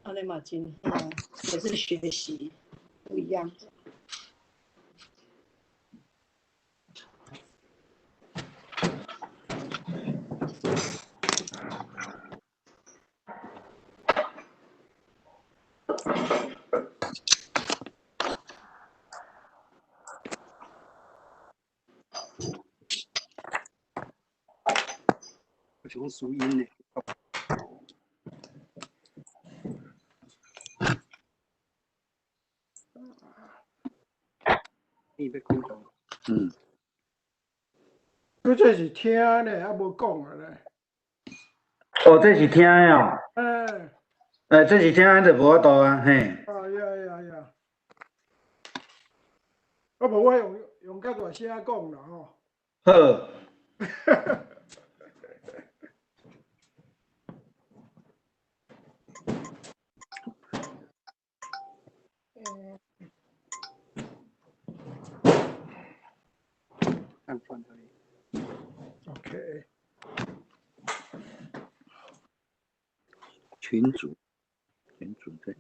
按呢嘛真好啊，也是學習不一樣的。我想輸音呢。你欲講啥？嗯。佢這是聽呢，還無講啊咧。哦，這是聽的哦。欸。欸，這是聽的就無法度啊，嘿。啊呀呀呀！啊無我用較大聲講啦吼。好。 OK。群組，群組對。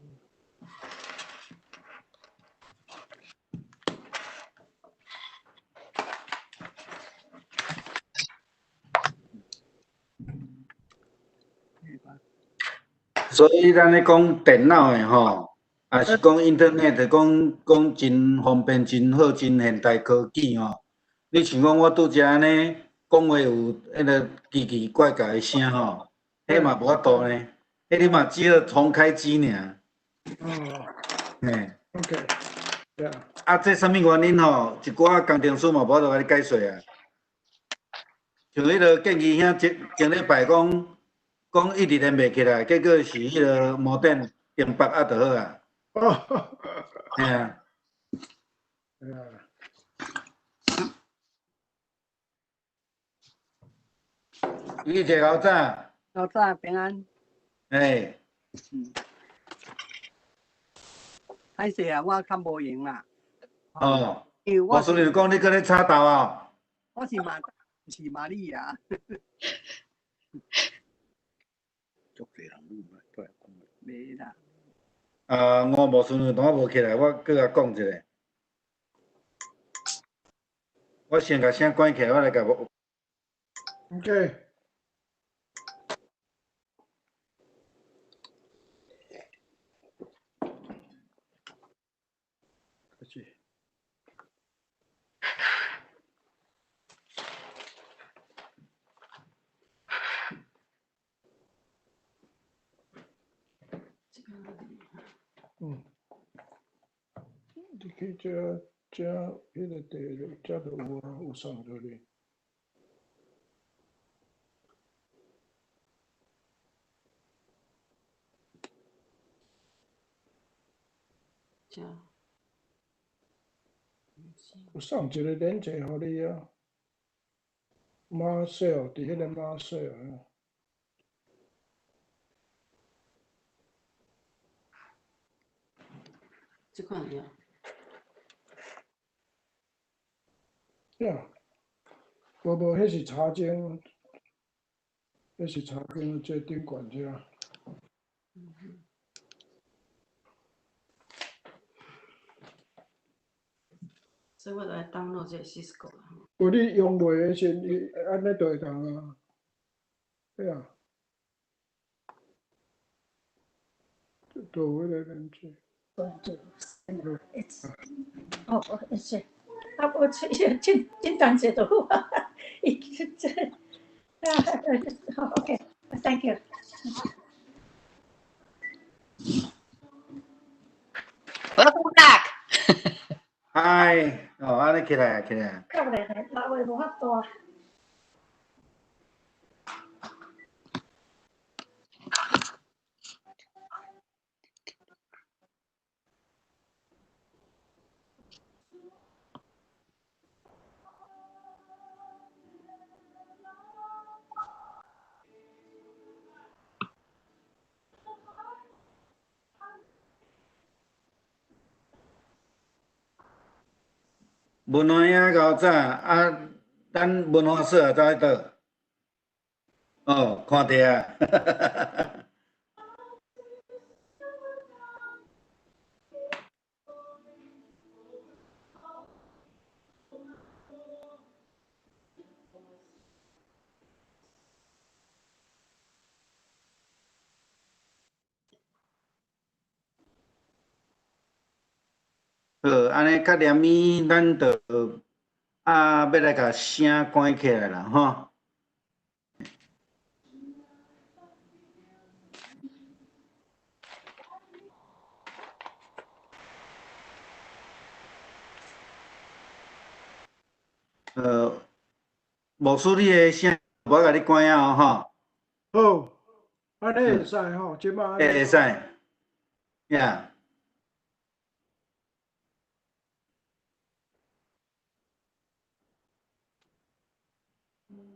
所以咱咧講電腦的吼，也是講 Internet，講講真方便、真好、真現代科技吼。你像講我拄才按呢講話有彼个奇奇怪怪的聲吼，彼嘛無法度呢，彼你嘛只好重開機爾。哦。嘿。 OK。啊，這啥物原因吼？一寡工程師嘛無法度共你解釋啊。像彼个建議兄前前禮拜講講一直連袂起來，結果是彼个摩電電拔啊就好啊。哦。嘿啊。啊。你坐老早。老早平安。欸。嗯。歹勢啊，我較無閒啦。哦。因為我。我孫女講你閣咧插豆啊？我是馬，是瑪利亞。足濟人愈來愈講。袂啦。啊，我無孫女當我無起來，我閣共講一下。我先共聲關起來，我來共我。 OK。開始。嗯。你去遮遮彼个地，遮就有啊，有送予你。遮。有送一个連結予你啊。馬賽，佇彼個馬賽啊。這款有。呀，無無，彼是茶精，彼是茶精，這頂懸遮。嗯。所以我就愛 download 這個 Cisco 啦。無你用袂的時，伊按呢就會當啊。對啊。就有彼個連結。哦，是，啊，我這簡簡單者就好啊。伊這，啊，好，OK，Thank you。 Welcome back。嗨，哦，按呢起來起來。較袂咧，老話無法度。文華兄較早啊，咱文化所也走去佗？哦，看著啊。好，按呢較連咪，咱就啊欲來共聲關起來啦，吼。牧師，你的聲無共你關啊，吼。好，按呢會使吼，這擺。會使，呀。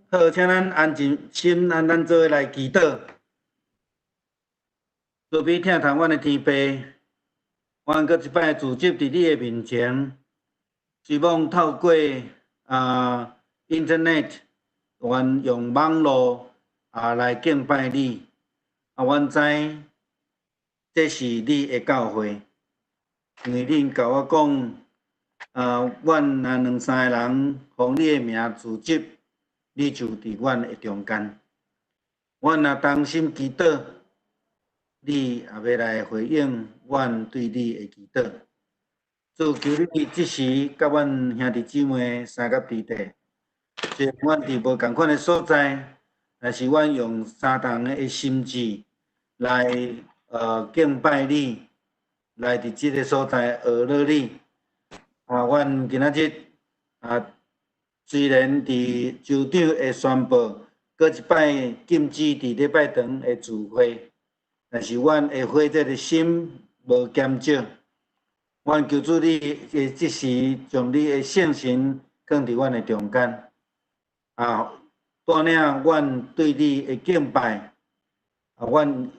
好，請咱安靜心，咱做伙來祈禱。慈悲疼痛阮的天父，阮閣一擺聚集佇你的面前，希望透過Internet，阮用網路來敬拜你。啊，阮知這是你的教會，因為恁共我講，阮若兩三个人奉你的名聚集，你就佇阮的中間。阮若同心祈禱，你也欲來回應阮對你的祈禱。主，求你這時佮阮兄弟姊妹相佮佇佇，雖然阮佇無仝款的所在，但是阮用相同的心志來敬拜你，來佇這个所在學樂你。啊，阮今仔日啊，雖然佇州長會宣布閣一擺禁止佇禮拜堂的聚會，但是阮的火熱的心無減少。阮求主你會這時將你的聖神放佇阮的中間，啊，帶領阮對你的敬拜，啊，阮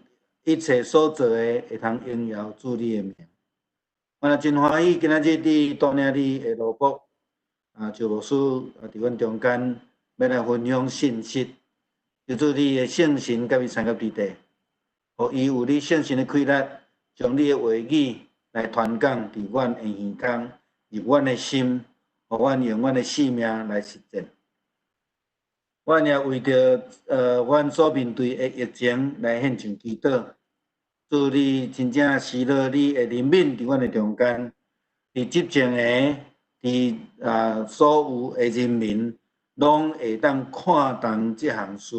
一切所做的會通榮耀主你的名。阮也真歡喜今仔日你帶領你的奴僕，啊，周牧師啊，佇阮中間欲來分享信息，求主你的聖神佮伊相佮佇佇，予伊有你聖神的氣力，將你的話語來傳講佇阮的耳孔，入阮的心，予阮用阮的性命來實踐。阮也為著阮所面對的疫情來獻上祈禱，主你真正施予你的憐憫佇阮的中間，佇執政的，佇所有的人民，攏會當看重這項事，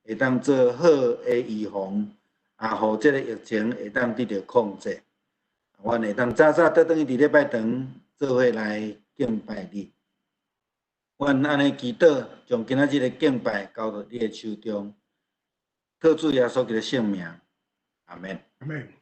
會當做好的預防，啊，予這個疫情會當得著控制。阮會當早早倒轉去佇禮拜堂做伙來敬拜你。阮按呢祈禱，將今仔日的敬拜交到你的手中，靠主耶穌基督聖名，阿們。阿們。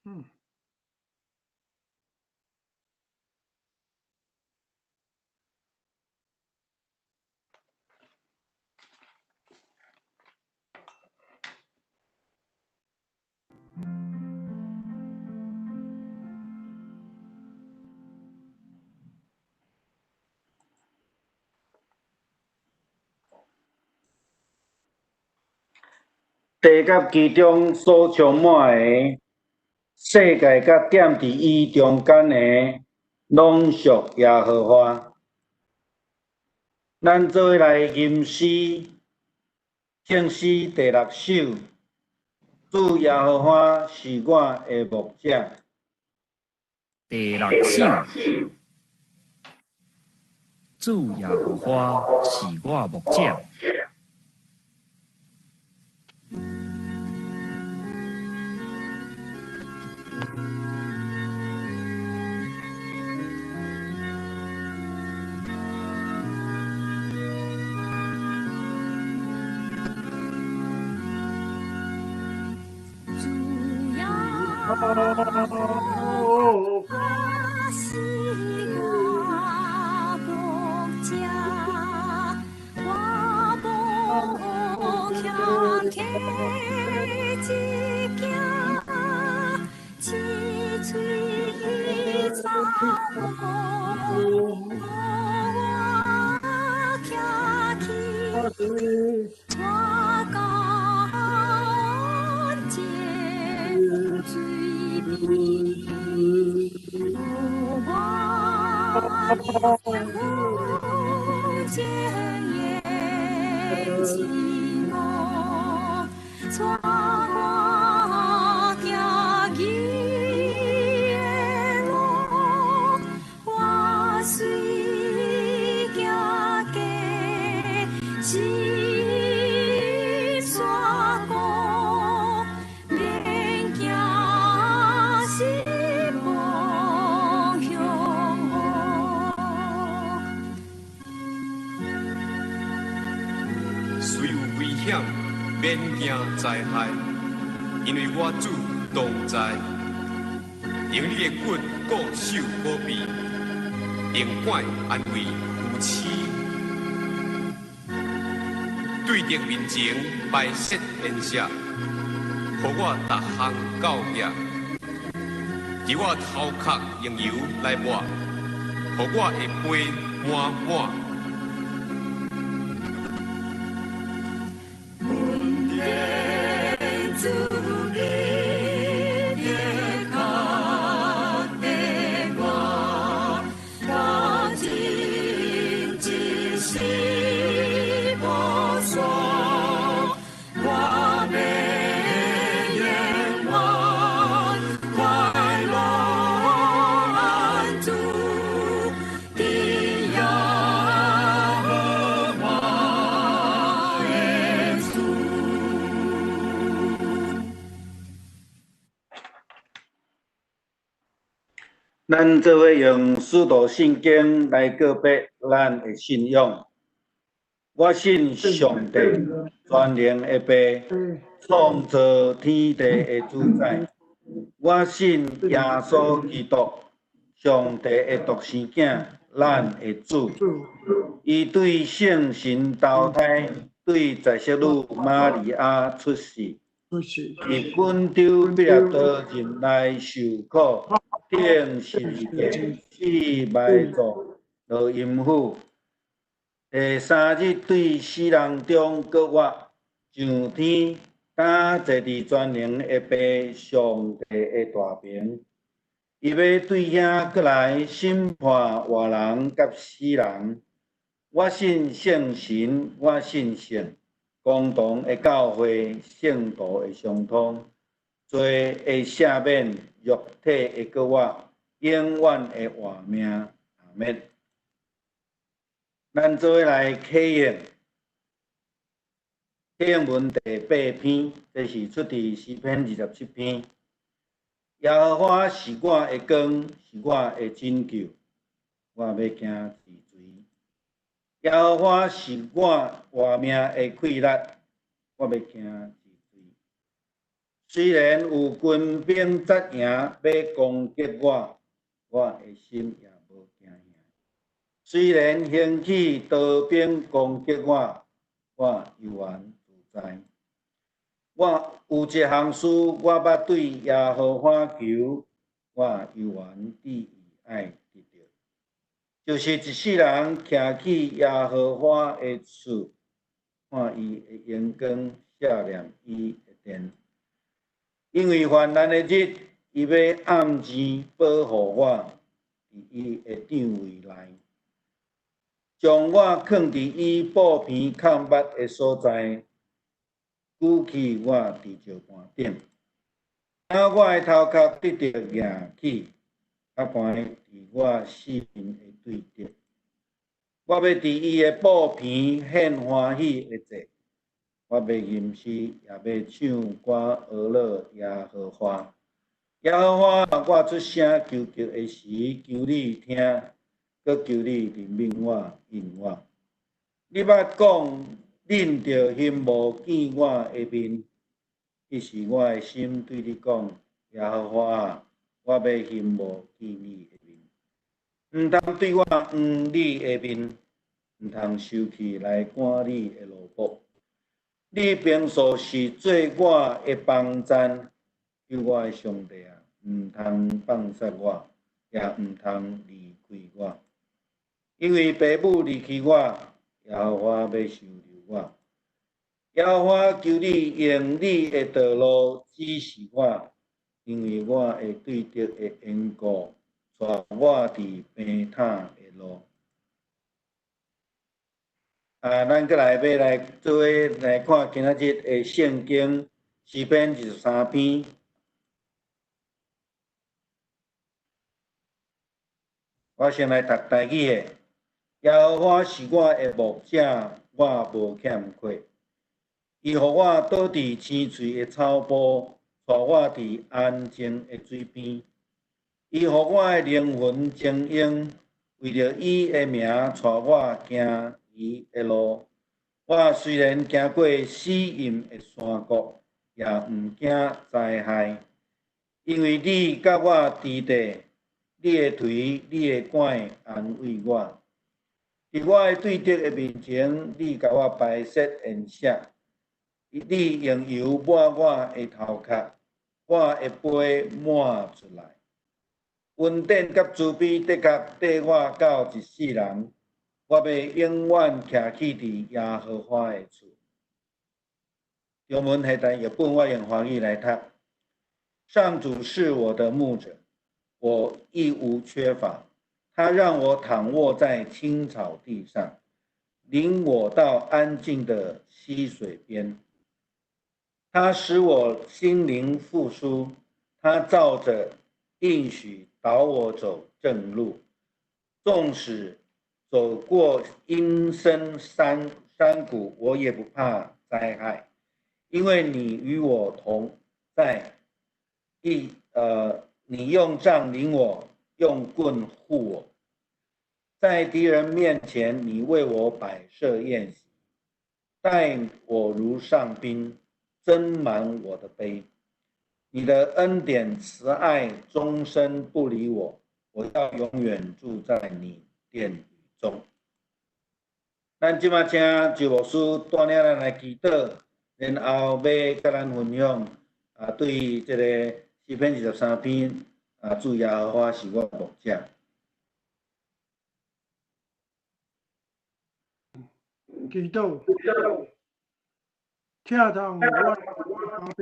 嗯。地佮其中所充滿的，世界佮踮佇伊中間的，攏屬耶和華。咱做伙來吟詩，聖詩第六首。主耶和華是我的牧者。第六首，主耶和華是我牧者。是我牧者，我無欠缺一件，青翠草予我徛起，我到安静水边，予我有情言情路，带我行义的路，我虽行过深山谷，免惊失望向雨。雖有危險，免驚災害，因為我主同在。用你的骨固守保庇，靈管安慰扶持，對敵面前擺設筵席，予我逐項夠額。佇我頭殼用油來抹，予我的杯滿滿。主伊的脚的我，我真一时無散，我欲永遠快樂安住佇耶和華的厝。咱做伙用使徒信經來告白咱的信仰。我信上帝全能的父，創造天地的主宰。我信耶穌基督，上帝的獨生囝，咱的主。伊對聖神投胎，對在聖女瑪利亞出世，佇本丟彼拉多任內受苦，釘十字架，死埋葬，落陰府。第三日對死人中閣活，上天，敢坐佇全能的父上帝的大爿。伊欲對遐閣來審判活人佮死人。我信聖神，我信聖共同的教會，聖徒的相通，罪的赦免，肉體的閣活，永遠的活命。阿們。咱做伙來啟應，啟應文第八篇，這是出佇詩篇27篇。耶和華是我的光，是我的拯救，我欲驚是誰？耶和華是我活命的氣力，我欲驚是誰？雖然有軍兵紮營欲攻擊我，我的心也無驚嚇。雖然興起刀兵攻擊我，我猶原自在。我有一項事，我捌對耶和華求，我猶原志意愛得著，就是一世人徛起耶和華的厝，看伊的榮光，赦念伊的殿。因為患難的日，伊欲暗錢保護我，佇伊的帳帷內，將我囥佇伊布棚崁壆的所在，舉起我佇石盤頂。啊，我的頭殼得著攑起，較懸佇我四面的對敵。我欲佇伊的布棚獻歡喜的祭，我欲吟詩，也欲唱歌呵樂耶和華。耶和華，我出聲求救的時，求你聽，閣求你憐憫我，應我。你捌講，恁著欣慕見我的面，彼時我的心對你講：耶和華啊，我欲欣慕見你的面。毋通對我掩你的面，毋通收去來趕你的奴僕。你平素是做我的幫贊，救我的上帝啊，毋通放殺我，也毋通離開我，因為父母離棄我，耶和華欲收留我。耶和華求你用你的道路指示我，因為我的對敵的緣故，帶我佇平坦的路。啊，咱閣來欲來做伙來看今仔日的聖經詩篇23篇。我先來讀台語的。耶和華是我的牧者，我無欠缺。伊予我倒佇青翠的草埔，帶我佇安靜的水邊。伊予我的靈魂晶瑩，為著伊的名帶我行伊的路。我雖然行過死蔭的山谷，也毋驚災害，因為你佮我佇咧，你的槌、你的拐安慰我。佇我的對敵的面前，你共我擺設筵席，你用油抹我的頭殼，我的杯滿出來。恩典佮慈悲的確綴我到一世人，我欲永遠徛起佇耶和華的厝。中文彼台譯本我用華語來讀。上主是我的牧者，我一無缺乏。他讓我躺臥在青草地上，領我到安靜的溪水邊。他使我心靈復甦，他照著應許導我走正路。縱使走過陰森山谷，我也不怕災害，因為你與我同在。你用杖領我，用棍護我，在敵人面前，你為我擺設宴席，待我如上賓，斟滿我的杯。你的恩典慈愛終身不離我，我要永遠住在你殿宇中。咱這擺請周牧師帶領咱來祈禱，然後欲佮咱分享啊，對這個詩篇23篇啊，主耶和華是我牧者。祈禱，疼痛我阿爸，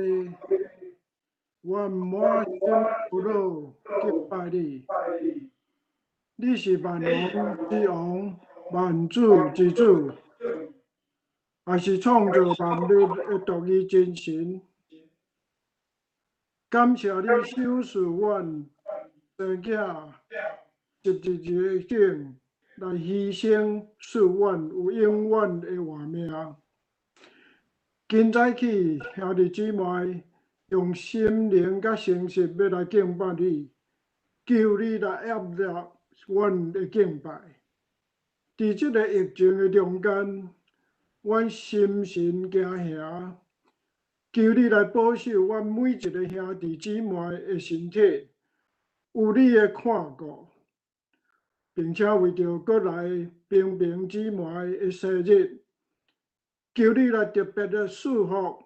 阮滿心苦惱敬拜你。你是萬王之王，萬主之主，也是創造萬物的獨一真神。感謝你賞賜阮生囝十字架頂來犧牲，賜阮有永遠的活命。今早起，兄弟姊妹用心靈佮誠實欲來敬拜你，求你來接納阮的敬拜。佇這个疫情的中間，阮心神驚嚇，求你來保守阮每一个兄弟姊妹的身體，有你的看顧，並且為著閣來平平姊妹的生日，求你來特別的賜福，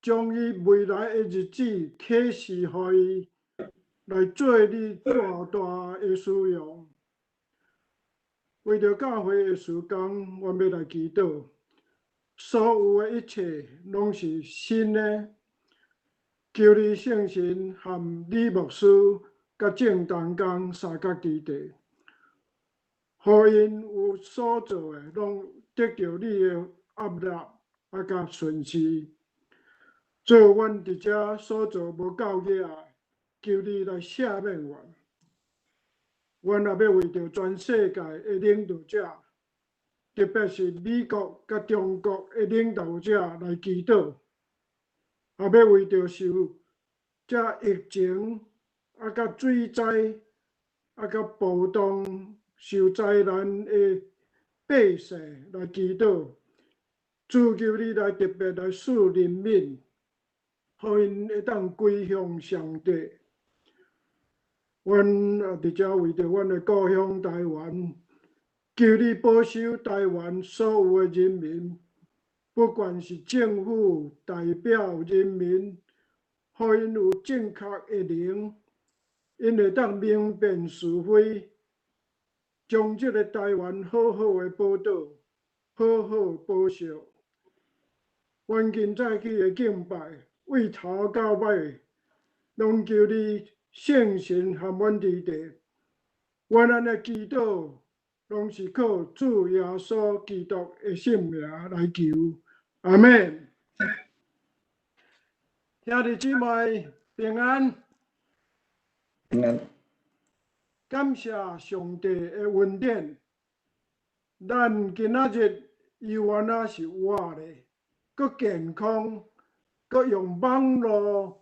將伊未來的日子啟示予伊，來做你大大的使用。為著教會的事工，阮欲來祈禱。所有的一切攏是新的，求你聖神和李牧師佮眾同工相佮佇地，予𪜶有所做的，攏得著你的悅納啊，佮順遂。做阮佇遮所做無夠額的，求你來赦免阮。阮也欲為著全世界的領導者，特別是美國佮中國的領導者來祈禱，也欲為著受這疫情啊，佮水災啊，佮暴動受災難的百姓來祈禱。主求你來特別來賜憐憫，予𪜶會當歸向上帝。阮也佇遮為著阮的故鄉台灣，求你保守台灣所有的人民，不管是政府代表人民，予𪜶有正確的靈，𪜶會當明辨是非，將這个台灣好好的寶島，好好保守。阮今早起的敬拜，對頭到尾，攏求你聖神和阮佇地。阮按呢祈禱，攏是靠主耶穌基督的聖名來求，阿們。兄弟姊妹平安。平安。感謝上帝的恩典，咱今仔日猶原仔是活的，閣健康，閣用網路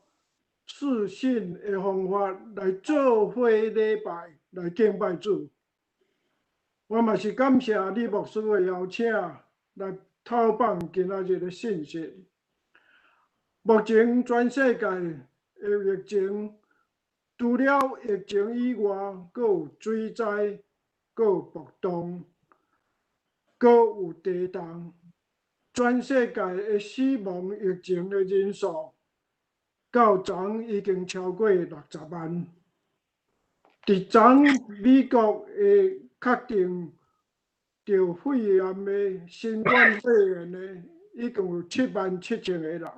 視訊的方法來做伙禮拜，來敬拜主。我嘛是感謝李牧師的邀請，來透放今仔日的信息。目前全世界的疫情，除了疫情以外，閣有水災，閣有暴動，閣有地動。全世界的死亡疫情的人數，到昨已經超過60萬。佇昨美國的確定著肺炎的新冠肺炎的，已經有7萬7千個人。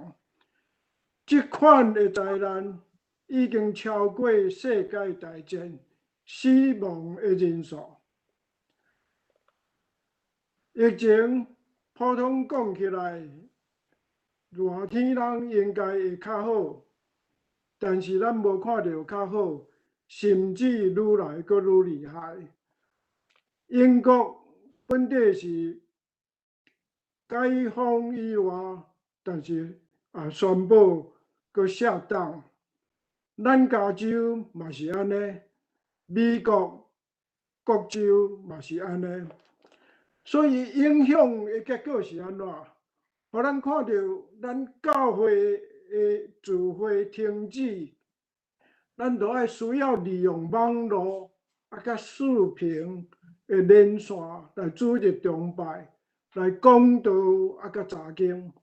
這款的災難已經超過世界大戰死亡的人數。疫情普通講起來，熱天人應該會較好，但是咱無看著較好，甚至愈來閣愈厲害。英國本底是解封以外，但是也宣布閣下檔。咱加州嘛是按呢，美國各州嘛是按呢，所以影響的結果是按怎？予咱看著咱教會的聚會停止，咱就愛需要利用網路啊，佮視頻的連線來主日崇拜，來講道啊，佮查經。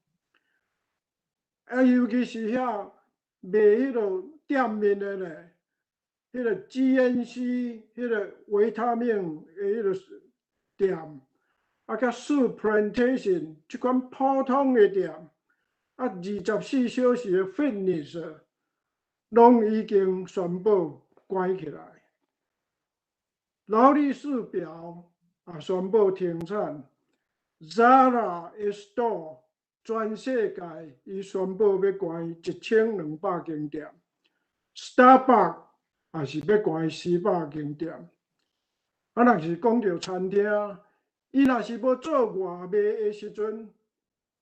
啊，尤其是遐賣彼个店面的咧，彼个 GNC，彼个維他命的彼个店，啊，佮 Souplantation 這款普通的店，啊，24小時的 fitness，攏已經宣布關起來。勞力士錶也宣布停產，Zara Store 全世界伊宣布欲關1200間店，Starbucks 也是欲關400間店。啊，若是講著餐廳，伊若是無做外賣的時陣，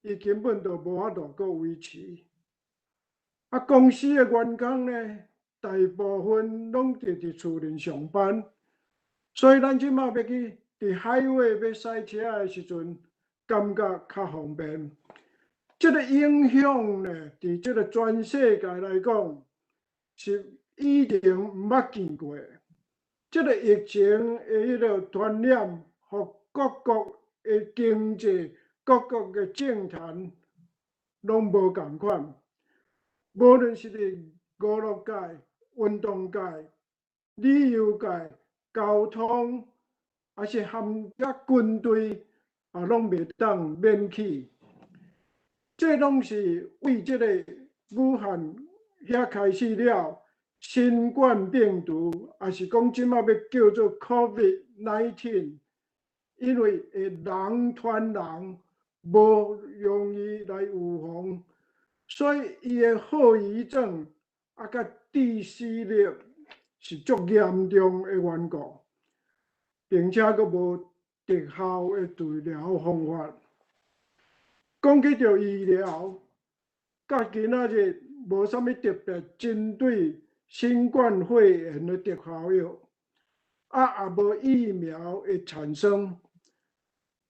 伊根本就無法度閣維持。啊，公司的員工呢，大部分攏佇厝裡上班，所以咱這馬欲去佇 highway 欲駛車的時陣，感覺較方便。這个影響呢，佇這个全世界來講，是以前毋捌見過。這个疫情的彼个傳染，予各國的經濟、各國的政壇攏無仝款。無論是佇娛樂界、運動界、旅遊界、交通，抑是含遮軍隊，也攏袂當免去。這攏是為這个武漢遐開始了，新冠病毒，抑是講這馬欲叫做 COVID-19，因為會人傳人，無容易來預防，所以伊的後遺症啊，佮致死率是足嚴重的緣故，並且閣無特效的治療方法。講起著醫療，到今仔日無啥物特別針對新冠肺炎的特效藥，啊，也無疫苗的產生。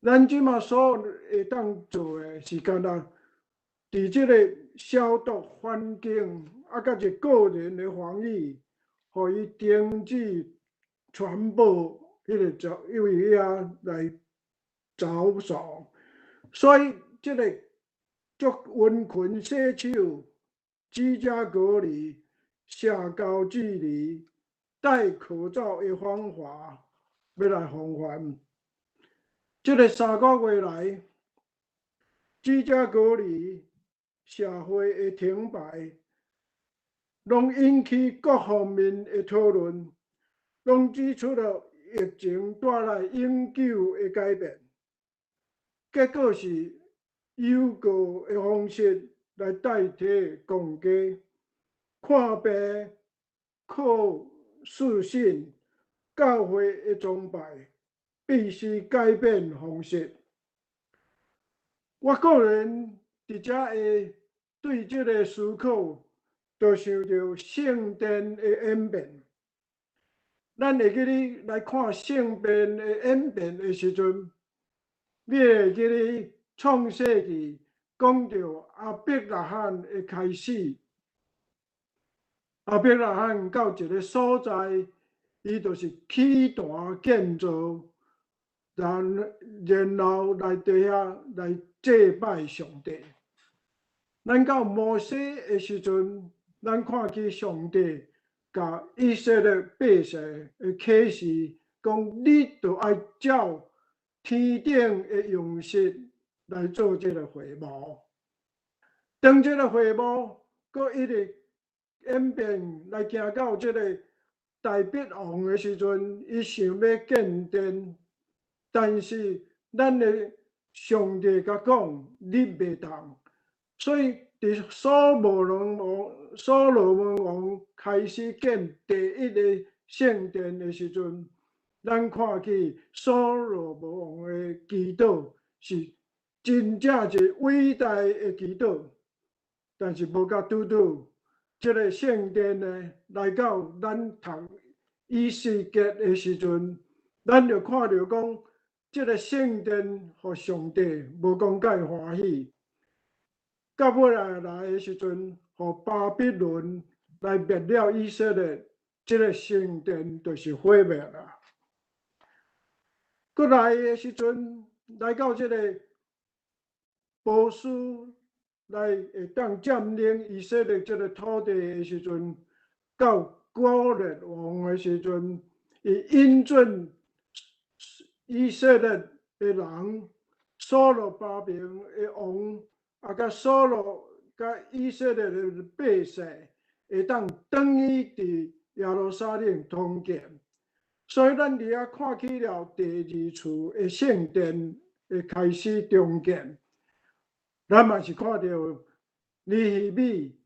咱這馬所會當做的是干焦佇這个消毒環境，啊，佮一個人的防疫，予伊停止傳播彼个就因為遐來着手。所以這个足溫群洗手、居家隔離、社交距離、戴口罩的方法，欲來防範。這个3個月來，居家隔離、社會的停擺，攏引起各方面的討論，攏指出了疫情帶來永久的改變。結果是郵購的方式來代替公家，看病靠視訊，教會的崇拜必須改變方式。我個人佇遮會對這个思考，就想著聖殿的演變。咱會記得來看聖殿的演變的時陣，你會記得創世記講著亞伯拉罕的開始。亞伯拉罕到一个所在，伊就是起壇建造，然後來佇遐來祭拜上帝。咱到摩西的時陣，咱看見上帝共以色列百姓的啟示，講你著愛照天頂的樣式來做這个會幕。當這个會幕閣一直演變來行到這个大衛王的時陣，伊想欲建殿，但是咱的上帝共講，你袂當。所以佇所羅門王開始建第一个聖殿的時陣，咱看見所羅門王的祈禱是真正一个偉大的祈禱，但是無甲拄拄，這个聖殿呢，來到咱讀以西結的時陣，咱就看著講，這个聖殿予上帝無講介歡喜。到尾來來的時陣，予巴比倫來滅了以色列，這个聖殿就是毀滅啦。閣來的時陣，來到這个波斯來會當佔領以色列這个土地的時陣，到古列王的時陣，伊允准以色列的人，所羅巴伯的王，啊，佮掃羅佮以色列的百姓會當轉去佇耶路撒冷重建。所以咱佇遐看起了第二次的聖殿的開始重建。咱嘛是看著尼希米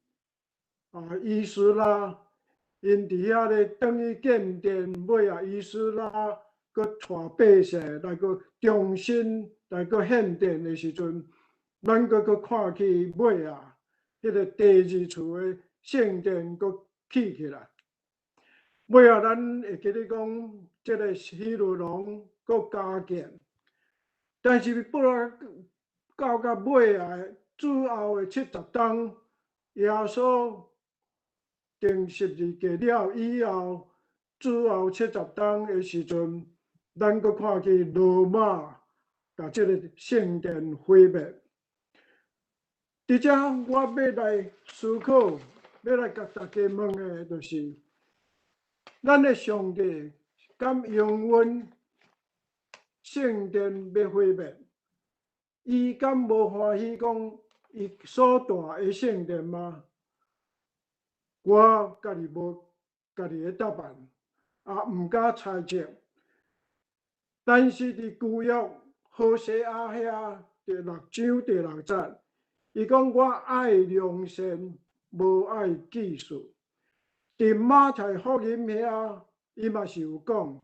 啊、以斯拉，𪜶佇遐咧轉去建殿，尾仔以斯拉閣帶百姓來閣重新來閣獻殿的時陣，咱閣閣看起尾仔，彼个第二次的聖殿閣起起來。尾仔咱會記得講，這个希律王閣加建，但是不過到到尾仔主後的70冬，耶穌釘十字架了以後，主後70冬的時陣，咱閣看見羅馬共這个聖殿毀滅。佇遮我欲來思考，欲來共大家問的，就是，咱的上帝敢容允聖殿欲毀滅？伊敢無歡喜講伊所帶的聖殿嗎？我家己無家己的答案，也毋敢猜測。但是佇舊約何西阿遐第六章第六節，伊講我愛良善，無愛祭祀。佇馬太福音遐，伊嘛是有講，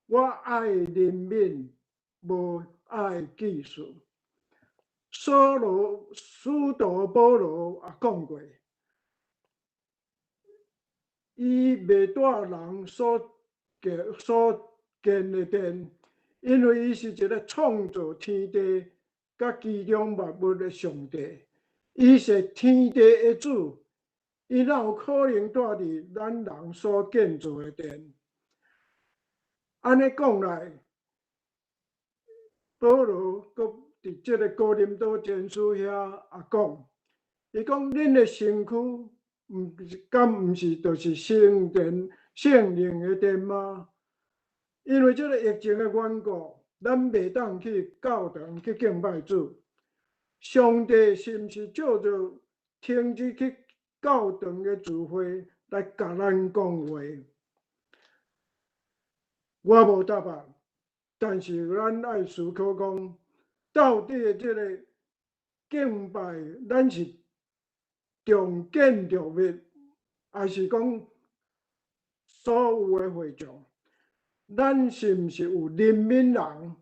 我愛憐憫，無愛祭祀。掃羅使徒保羅也講過，伊袂蹛人所建的殿，因為伊是一个創造天地佮其中萬物的上帝，伊是天地的主，伊哪有可能蹛佇咱人所建造的殿？按呢講來，保羅閣佇這个哥林多前書遐也講，伊講恁的身軀毋是敢毋是就是聖殿、聖靈的殿嗎？因為這个疫情的緣故，咱袂當去教堂去敬拜主。上帝是毋是藉著停止去教堂的聚會來共咱講話？我無答案，但是咱愛思考講，到底的這个敬拜，咱是重建築物，還是講所有的會眾？咱是毋是有憐憫人？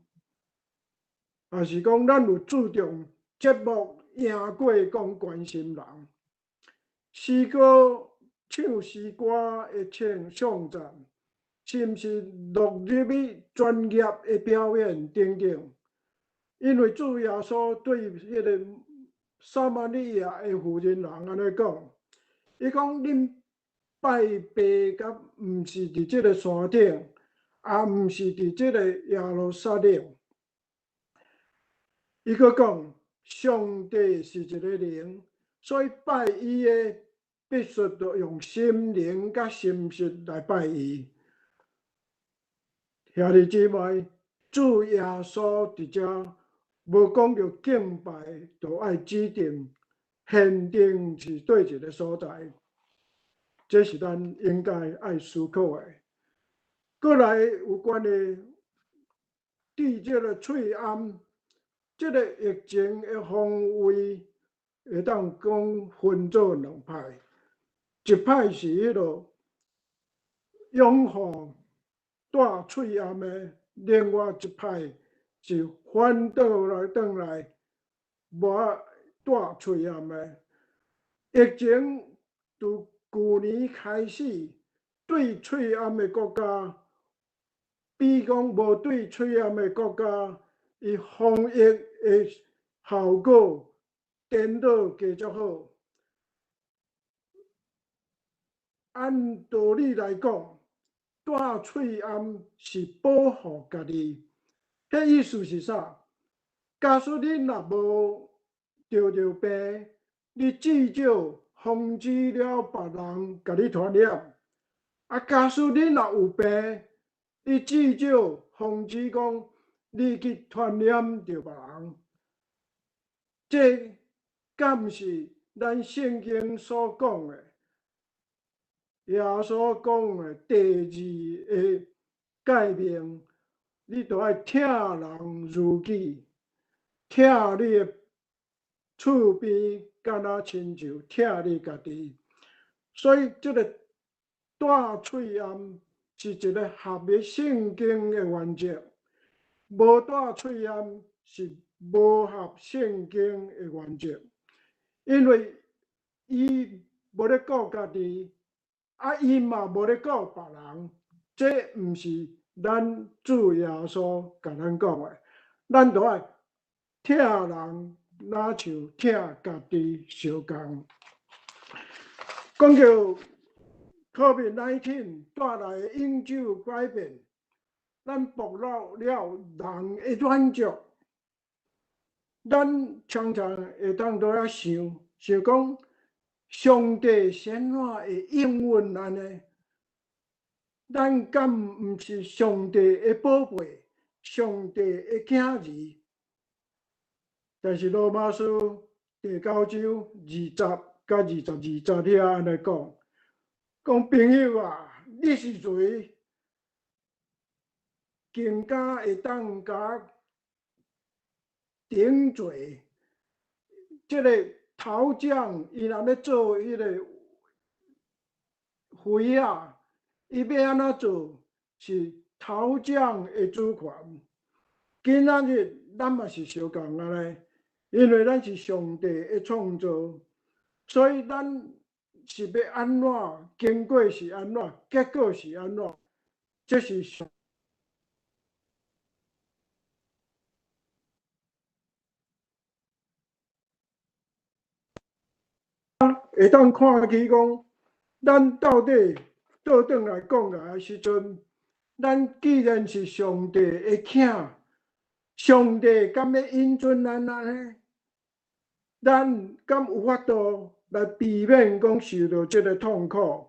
還是講咱有注重節目贏過講關心人？詩歌唱詩歌的唱頌讚，是毋是落入去專業的表演等等？因為主耶穌對彼个撒瑪利亞的婦人人按呢講，伊講恁拜爸敢毋是佇這个山頂，也毋是佇這个耶路撒冷。伊閣講，上帝是一个靈，所以拜伊的必須著用心靈佮誠實來拜伊。兄弟姊妹，主耶穌佇遮無講著敬拜，著愛指定限定是佗一个所在，這是咱應該愛思考的。閣來有關的對這个喙罨，這个疫情的方位會當講分做兩派，一派是彼个擁護戴喙罨的，另外一派是反倒來轉來無愛戴喙罨的。疫情自舊年開始，對喙罨的國家，比講無對喙罨的國家，伊防疫的效果顛倒加足好。按道理來講，戴喙罨是保護家己，彼意思是啥？假使你若無著著病，你至少防止了別人共你傳染。啊，假使你若有病，你至少防止講你去傳染著別人。這敢毋是咱聖經所講的？耶穌講的第二个誡命，你著愛疼人如己，疼你的厝邊，敢若親像疼你家己。所以，這个戴喙罨是一个合於聖經的原則，無戴喙罨是無合聖經的原則，因為伊無咧顧家己，啊，伊嘛無咧顧別人，這毋是咱主耶穌共咱講的，咱著愛疼人，若像疼家己相仝。講著 COVID-19 帶來的永久改變，咱暴露了人的軟弱。咱常常會當佇遐想，想講上帝是按怎會應允按呢？咱敢毋是上帝的寶貝，上帝的囝兒？但是羅馬書第九章20佮22節遐按呢講。講朋友啊，你是誰？更加會當共頂罪。這个陶匠伊若欲做彼个杯仔，伊欲按怎做？是陶匠的主權。今仔日咱嘛是相仝按呢，因為咱是上帝的創造，所以咱是欲按怎，經過是按怎，結果是按怎，這是上。會當看起講，咱到底倒轉來講來的時陣，咱既然是上帝的囝，上帝敢欲允准咱按呢？咱敢有法度來避免講受著這个痛苦？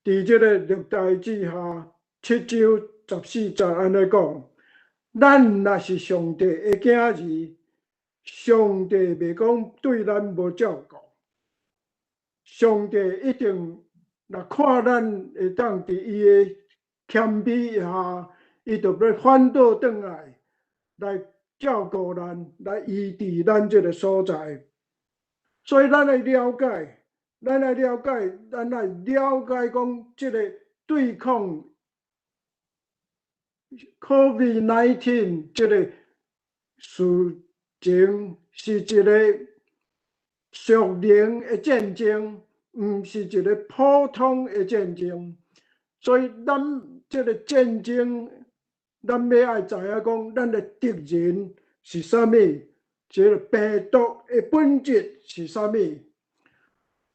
佇這个歷代志下七章十四節按呢講，咱若是上帝的囝兒，上帝袂講對咱無照顧，上帝一定若看咱會當佇伊的謙卑下，伊就欲反倒轉來來照顧咱，來醫治咱這个所在。所以咱愛了解，咱愛了解，咱愛了解講這个對抗 COVID-19 這个事情是一个屬靈的戰爭，毋是一个普通的戰爭。所以咱這个戰爭，咱欲愛知影講，咱的敵人是啥物？這个病毒的本質是啥物？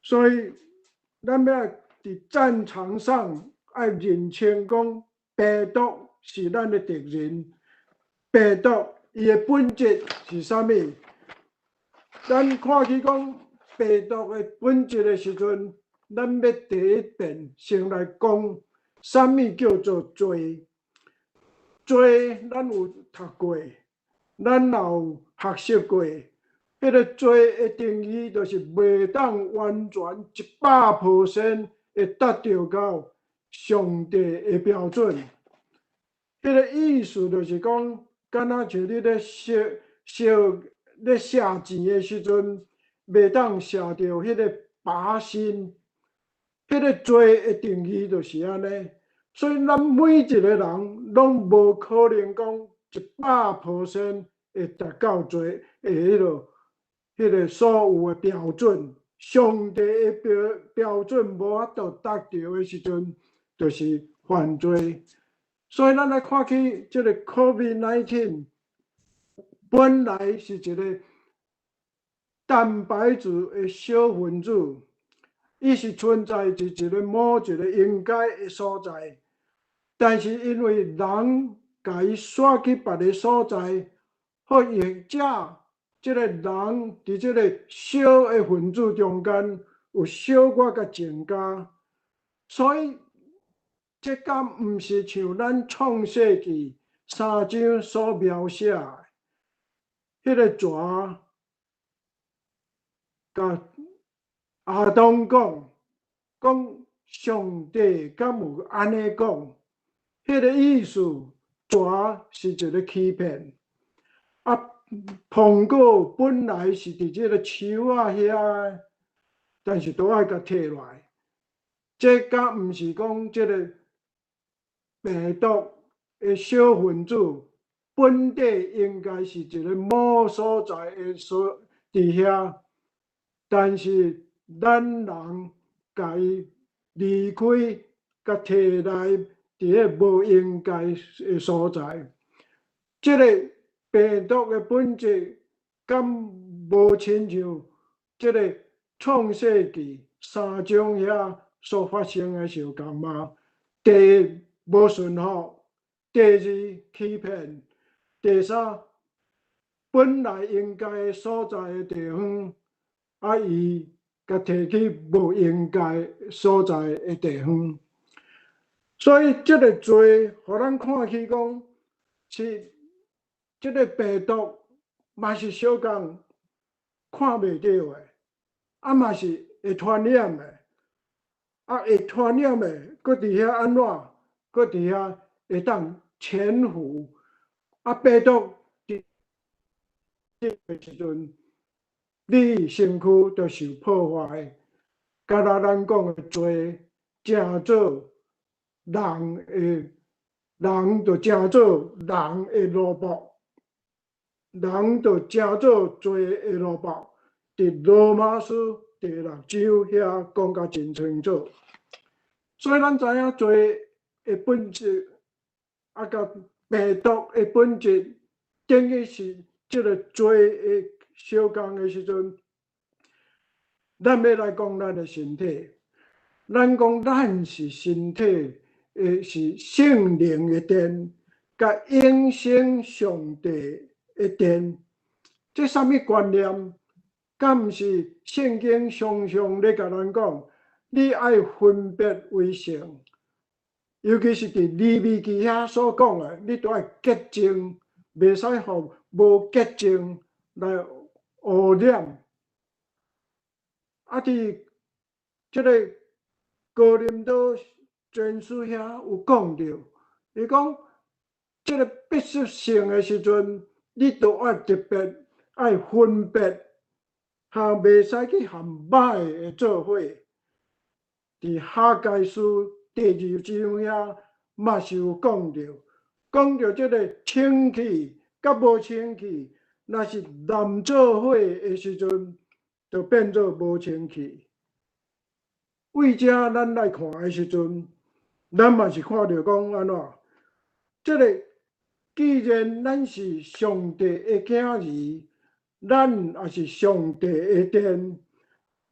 所以咱欲愛佇戰場上愛認清講，病毒是咱的敵人，病毒伊的本質是啥物？咱看起講病毒的本質的時陣，咱欲第一遍先來講，啥物叫做罪？罪咱有讀過，咱也有學習過。彼个罪的定義就是袂當完全100% 會達著到上帝的標準。彼个意思就是講，敢若像你咧燒燒咧射箭的時陣，袂當射著彼个靶心。彼个罪的定義就是按呢。所以咱每一個人攏無可能講100% 會達到罪的彼个所有的標準。上帝的標準無法度達著的時陣，就是犯罪。所以咱來看起這个 COVID-19，本來是一个蛋白質的小分子，伊是存在佇一个某一个應該的所在，但是因為人共伊徙去別个所在，或者這个人佇這个小的分子中間有小可共增加，所以這敢毋是像咱創世紀三章所描寫的，彼个蛇共亞當講，講上帝敢有按呢講？彼个意思，蛇是一个欺騙。啊，蘋果本來是佇這个樹仔遐，但是都愛共提落來。這敢毋是講這个病毒的小分子本底應該是一个某所在的所佇遐，但是咱人共伊離開，共提來佇彼無應該的所在。這个病毒的本質敢無親像這个創世紀三章遐所發生的相仝嗎？第一，無順服；第二，欺騙；第三，本來應該所在的地方，啊，伊共提去無應該所在的地方。所以這个罪，予咱看起講是這个病毒嘛是小共看袂著的，啊嘛是會傳染的，啊會傳染的，閣佇遐按怎？閣佇遐會當潛伏，啊病毒佇的時陣，你身軀就受破壞，敢若咱講的罪，成做人的人，就成做人的奴僕，人就成做罪的奴僕。佇羅馬書第六章遐講甲真清楚，所以咱知影罪的本質，啊，佮病毒的本質，等於是這个罪的相仝的時陣，咱欲來講咱的身體，咱講咱是身體的是聖靈的殿，佮永生上帝的殿，這啥物觀念？敢毋是聖經常常咧共咱講，你愛分別為聖，尤其是佇利未記遐所講的，你都愛潔淨，袂使予無潔淨來污染。啊，佇這个哥林多前書遐有講著，伊講這个必須聖的時陣，你都愛特別愛分別。哈，袂使去和歹的做伙。佇哈該書第二章遐嘛是有講著，講著這个清氣佮無清氣，若是濫做伙的時陣，就變做無清氣。為遮咱來看的時陣，咱嘛是看著講按怎？這个既然咱是上帝的囝兒，咱也是上帝的殿，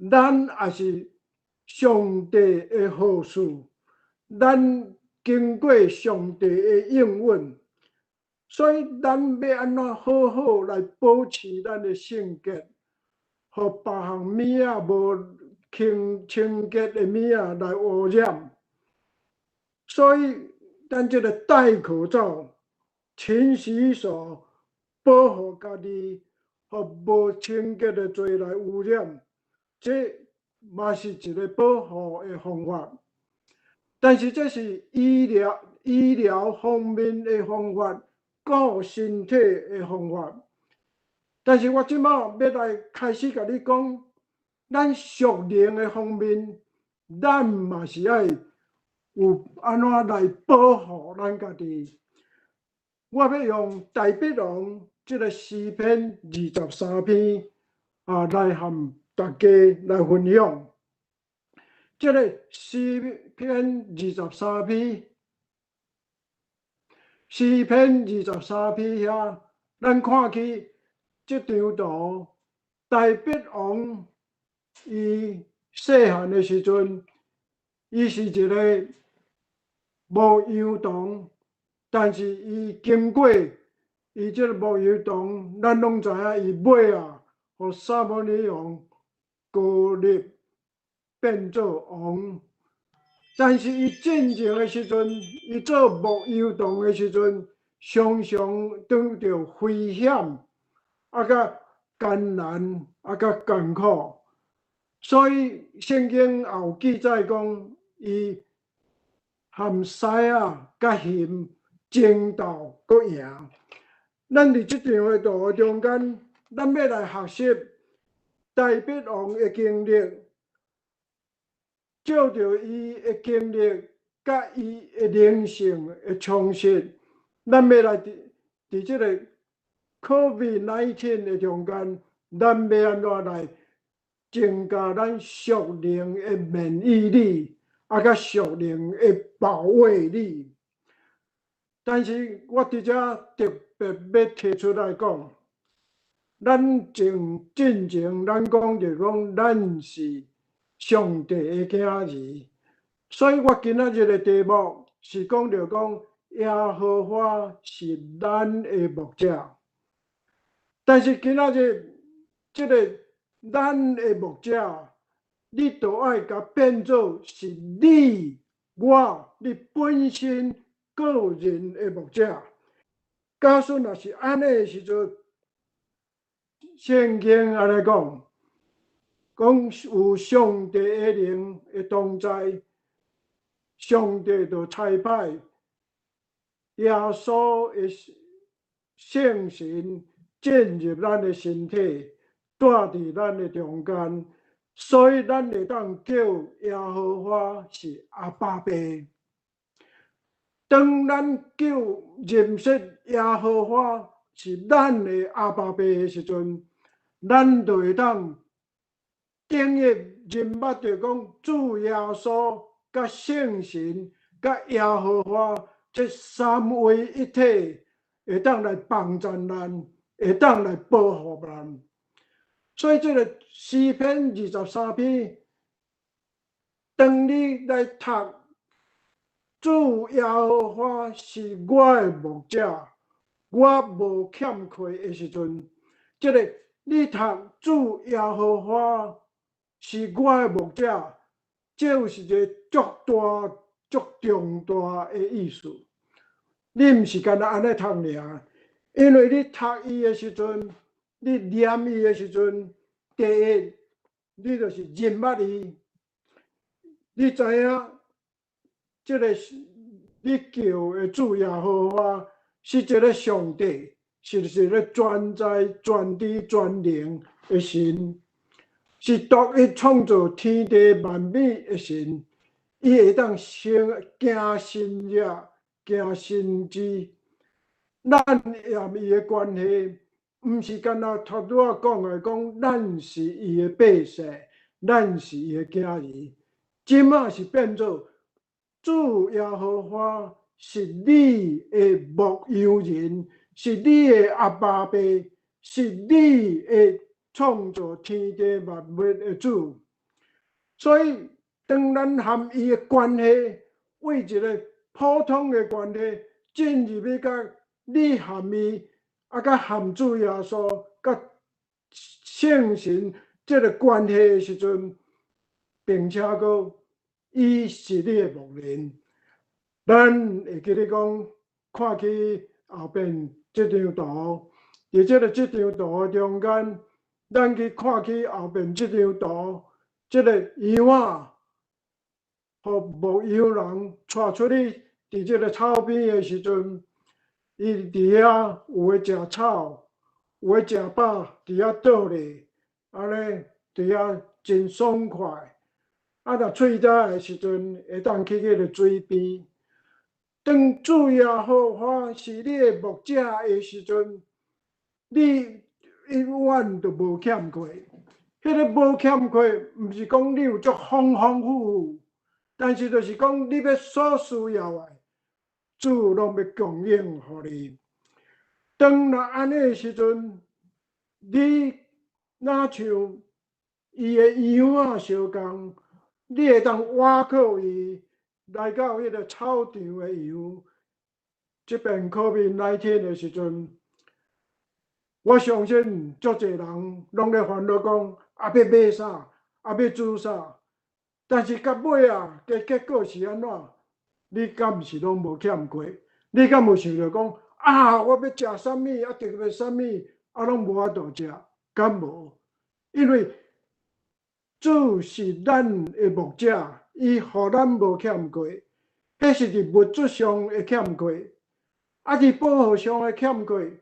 咱也是上帝的後嗣，咱經過上帝的應允，所以咱欲按怎好好來保持咱的聖潔，予別項物仔無清清潔的物仔來污染。所以咱這个戴口罩、勤洗手、保護家己，予無清潔的罪來污染，這嘛是一个保護的方法。但是這是醫療方面的方法，顧身體的方法。但是我這擺欲來開始共你講，咱屬靈的方面，咱嘛是愛有按怎來保護咱家己。我欲用大衛王這个詩篇23篇啊，來和大家來分享。這个詩篇二十三篇，詩篇二十三篇遐，咱看去這張圖，大衛王伊細漢的時陣，伊是一个牧羊童，但是伊經過伊這个牧羊童，咱攏知影伊尾仔，予撒母耳王膏立變做王，但是伊進前的時陣，伊做牧羊童的時陣，常常拄著危險，啊，佮艱難，啊，佮艱苦，所以聖經也有記載講，伊和獅仔佮熊爭鬥，閣贏。咱佇這張的圖中間，咱欲來學習大衛王的經歷。借著伊的經歷，佮伊的靈性的充實，咱欲來佇這个 COVID-19 的中間，咱欲按怎來增加咱屬靈的免疫力，啊，佮屬靈的保衛力。但是我佇遮特別欲提出來講，咱前進前咱講著講，咱是上帝的囝兒，所以我今仔日的題目是講著講耶和華是咱的牧者。但是今仔日這个咱的牧者，你都愛共變做是你我你本身個人的牧者。假使若是按呢的時陣，聖經按呢講，講有上帝的靈的同在，上帝就差派耶穌的聖神進入咱的身體，住佇咱的中間，所以咱會當叫耶和華是阿爸父。當咱叫認識耶和華是咱的阿爸父的時陣，咱就會當等於認捌著講主耶穌佮聖神佮耶和華這三位一體，會當來幫助咱，會當來保護咱。所以這个詩篇23篇，當你來讀主耶和華是我的牧者，我無欠缺的時陣，這个你讀主耶和華是我的牧者，這是一个足大、足重大的意思。你毋是干焦按呢讀爾，因為你讀伊的時陣，你念伊的時陣，第一，你就是認捌伊，你知影這个你叫的主耶和華是一个上帝，是一个全知、全知、全能的神，是獨一創造天地萬物的神，伊會當行行神跡、行神蹟。咱和伊的關係，毋是干焦頭拄仔講的，講咱是伊的百姓，咱是伊的囝兒。這馬是變做主耶和華是你的牧羊人，是你的阿爸父，是你的創造天地萬物的主。所以，當咱和伊的關係，為一个普通的關係，進入去佮你和伊，佮和主耶穌、佮聖神這个關係的時陣，並且閣伊是你的牧人。咱會記得講，看起後邊這張圖，佇這張圖的中間，咱去看起後邊這張圖，這个羊仔，予牧羊人帶出去，佇這个草邊的時陣，伊佇遐有的食草，有的食飽，佇遐倒咧，按呢佇遐真爽快。若喙焦的時陣，會當去彼个水邊。當主耶和華是你的牧者的時陣，你永遠都無欠缺。彼个無欠缺，毋是講你有足豐豐富富，但是就是講你欲所需要的，主攏欲供應予你。當若按呢的時陣，你若像伊的羊仔相仝，你會當倚靠伊來到彼个草場的羊。這遍 COVID-19 的時陣，我相信足濟人攏咧煩惱講，欲買啥，欲煮啥，但是到尾啊，結果是按怎？你敢毋是攏無欠缺？你敢有想著講啊？我欲食啥物？特別啥物？攏無法度食？敢無？因為主是咱的牧者，伊予咱無欠缺，彼是佇物質上的欠缺，佇保護上的欠缺，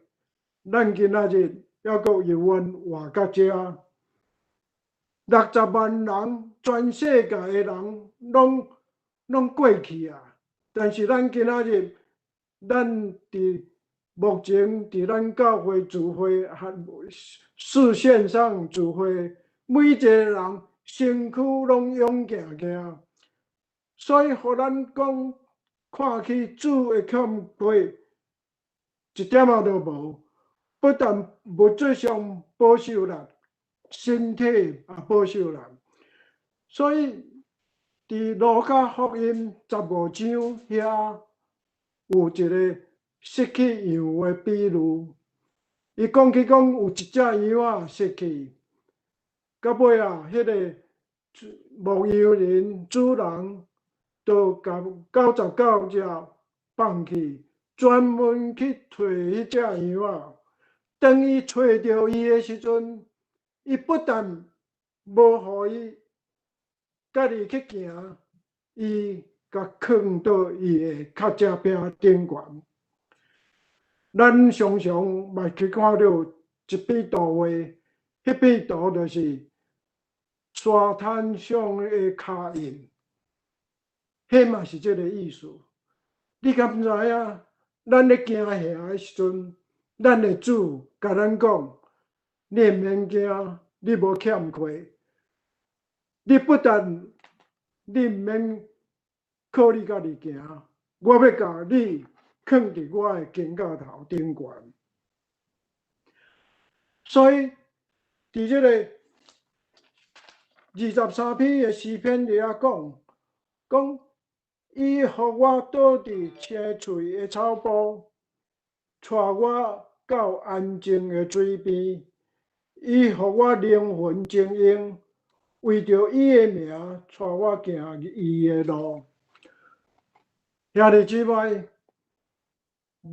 咱今仔日猶閣猶原活到遮，60萬人，全世界的人攏過去啊！但是咱今仔日，咱佇目前佇咱教會聚會和視線上聚會，每一个人身軀攏勇健健，所以予咱講看起主的欠缺一點仔都無，不但物質上保守咱，身體也保守咱。所以佇路加福音15章遐有一个失去羊的比喻，伊講起講有一隻羊仔失去，到尾啊，彼个牧羊人主人就共99隻放去，專門去揣彼隻羊仔。當伊揣著伊的時陣，伊不但無予伊家己去行，伊共囥佇伊的跤脊餅頂懸。咱常常嘛去看著一篇圖畫，彼篇圖就是沙灘上的跤印，彼嘛是這个意思。你敢知影？咱咧行行的時陣，咱的主共咱講：你毋免驚，你無欠缺。你不但你毋免靠你家己行，我欲共你囥佇我的肩胛頭頂懸。所以，佇這個23篇的詩篇裡遐講，講伊予我倒佇青翠的草埔，帶我到安靜的水邊，伊予我靈魂晶瑩，為著伊的名，帶我行義的路。兄弟姊妹，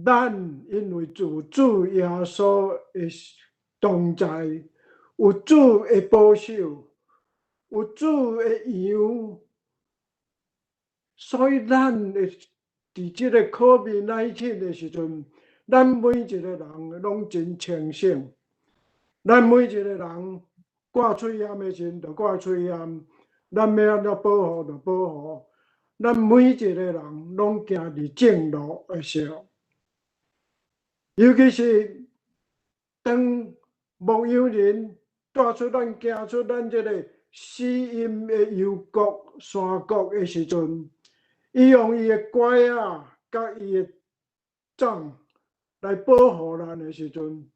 咱因為有主耶穌的同在，有主的保守，有主的羊，所以咱會佇這个 COVID-19 的時陣，咱每一個人攏真清醒。咱每一個人掛喙罨的時陣就掛喙罨，咱欲按怎保護就保護。咱每一個人攏行佇正路的時候，尤其是當牧羊人帶出咱行出咱這个死蔭的幽谷山谷的時陣，伊用伊的拐仔佮伊的杖來保護咱的時陣，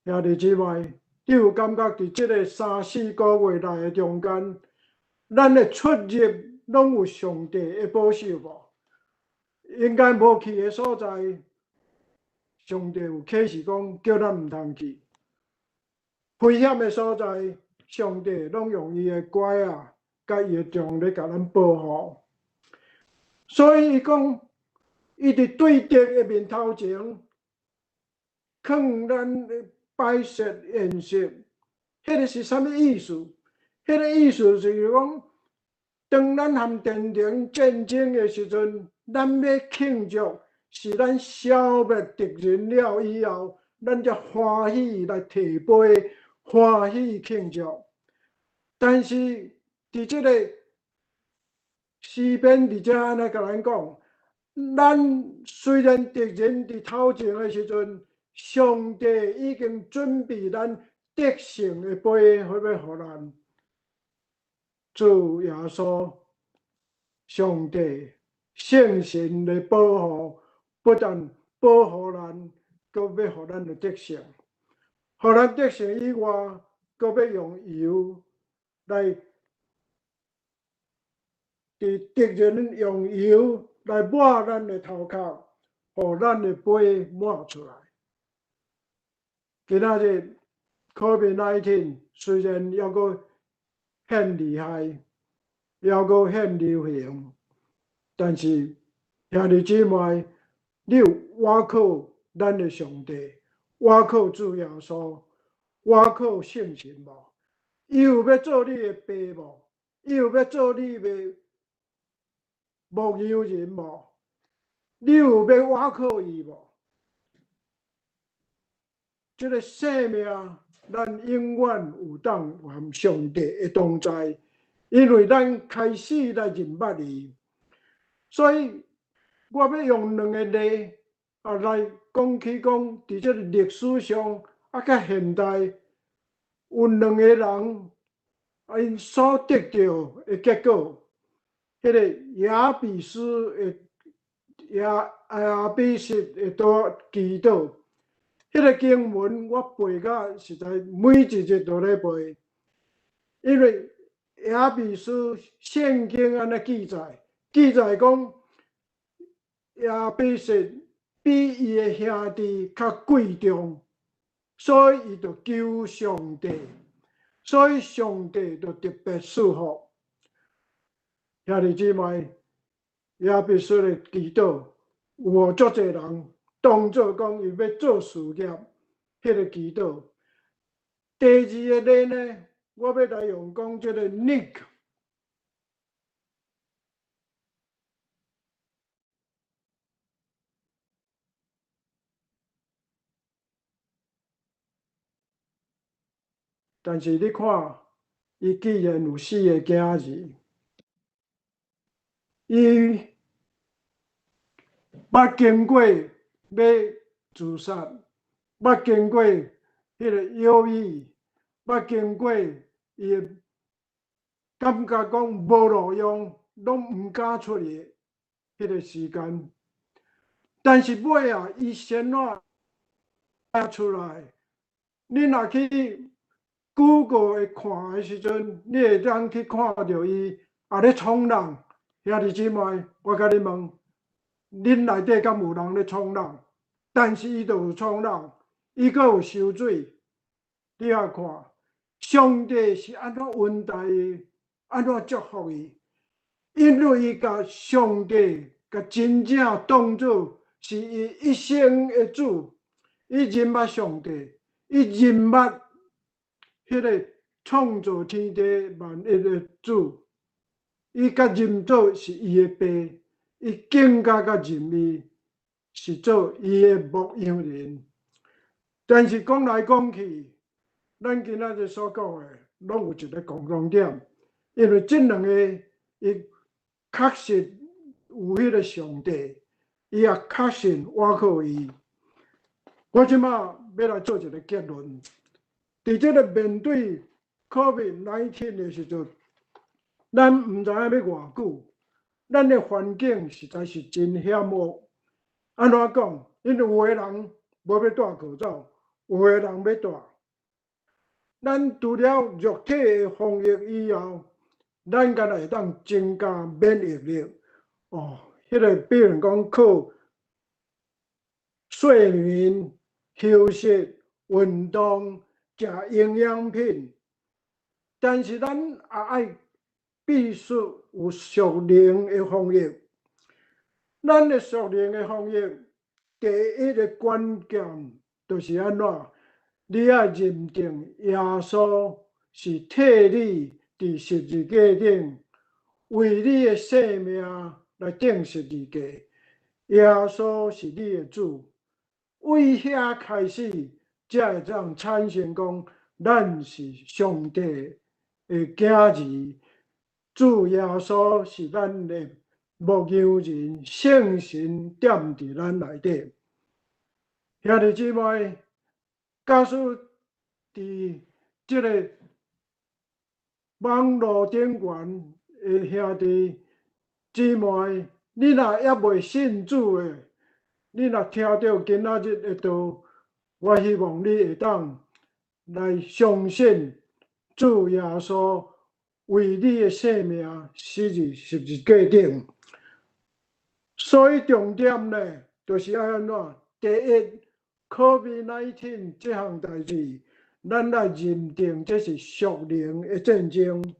兄弟姊妹，你有感覺佇這个三四個月內的中間，咱的出入攏有上帝的保守無？應該無去的所在，上帝有啟示講叫咱毋通去。危險的所在，上帝攏用伊的拐仔佮伊的杖咧共咱保護。所以伊講，伊佇對敵的面頭前，囥咱擺設筵席，彼个是啥物意思？彼个意思就是講，當咱和戰爭戰爭的時陣，咱欲慶祝，是咱消滅敵人了以後，咱才歡喜來提杯，歡喜慶祝。但是佇這個詩篇佇遮按呢共咱講，咱雖然敵人佇頭前的時陣，上帝已經準備咱得勝的杯，欲予咱。主耶穌，上帝聖神的保護，不但保護咱，閣欲予咱得勝。予咱得勝以外，閣欲用油來，佇敵人用油來抹咱的頭殼，予咱的杯滿出來。今仔日 COVID-19 雖然猶閣現厲害，猶閣現流行，但是兄弟姊妹，你有倚靠咱的上帝，倚靠主耶穌，倚靠聖神無？伊有欲做你的爸無？伊有欲做你的牧羊人無？你有欲倚靠伊無？這个生命，咱永遠有當和上帝的同在，因為咱開始來認捌伊，所以我欲用兩个例啊來講起講，佇這个歷史上啊，佮現代有兩个人，啊，𪜶所得著的結果，彼个雅比斯的雅比實的禱祈禱。彼个經文我背甲實在每一日都咧背，因為雅比斯聖經按呢記載，記載講雅比實比伊的兄弟較貴重，所以伊就求上帝，所以上帝就特別賜福。兄弟姊妹，雅比斯的祈禱有予足濟人當做講伊欲做事業，彼个祈禱，第二个例呢，我欲來用講這个 Nick。但是你看，伊既然有四个囝兒，伊捌經過欲自殺，捌經過彼个憂鬱，捌經過伊會感覺講無路用，攏毋敢出去彼个時間。但是尾仔，伊先怎出來？你若去 Google 會看的時陣，你會當去看著伊也咧衝浪。兄弟姊妹，我共你問，恁內底敢有人咧衝浪？但是伊就有衝浪，伊閣有泅水。你仔看，上帝是按怎恩待伊，按怎祝福伊？因為伊共上帝共真正當做是伊一生的主，伊認捌上帝，伊認捌彼个創造天地萬物的主，伊共認做是伊的爸，伊更加共認伊是做伊的牧羊人。但是講來講去，咱今仔日所講的，攏有一个共同點，因為這兩個伊確實有彼个上帝，伊也確實倚靠伊。我這馬欲來做一个結論。佇這个面對 COVID-19 的時陣，咱毋知影欲偌久，咱的環境實在是真險惡。按怎講？因為有的人無欲戴口罩，有的人欲戴。咱除了肉體的防疫以後，咱敢若會當增加免疫力。哦，彼个比如講靠睡眠、休息、運動、食營養品，但是咱也愛必須有屬靈的防疫。咱的屬靈的防疫，第一个關鍵就是按怎？你愛認定耶穌是替你佇十字架頂為你的性命來釘十字架。耶穌是你的主，為遐開始，才會當產生講，咱是上帝的囝兒，主耶穌是咱的牧羊人，聖神踮佇咱內底。兄弟姊妹，假使佇這个網路頂懸的兄弟姊妹，你若猶未信主的，你若聽著今仔日的道，我希望你會當來相信主耶穌為你的性命死佇十字架頂。所以重點呢，就是愛按怎？第一，COVID-19 這項代誌，咱來認定這是屬靈的戰爭。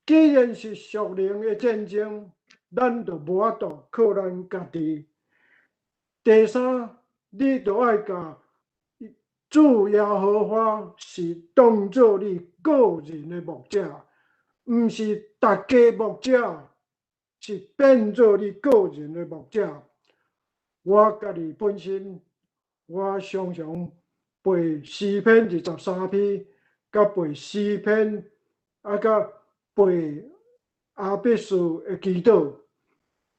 既然是屬靈的戰爭，咱就無法度靠咱家己。第三，你就愛共主耶和華是當做你個人的牧者，毋是大家牧者，是變做你個人的牧者。我家己本身，我常常背詩篇23篇，佮背詩篇，啊，佮背雅比斯的祈禱，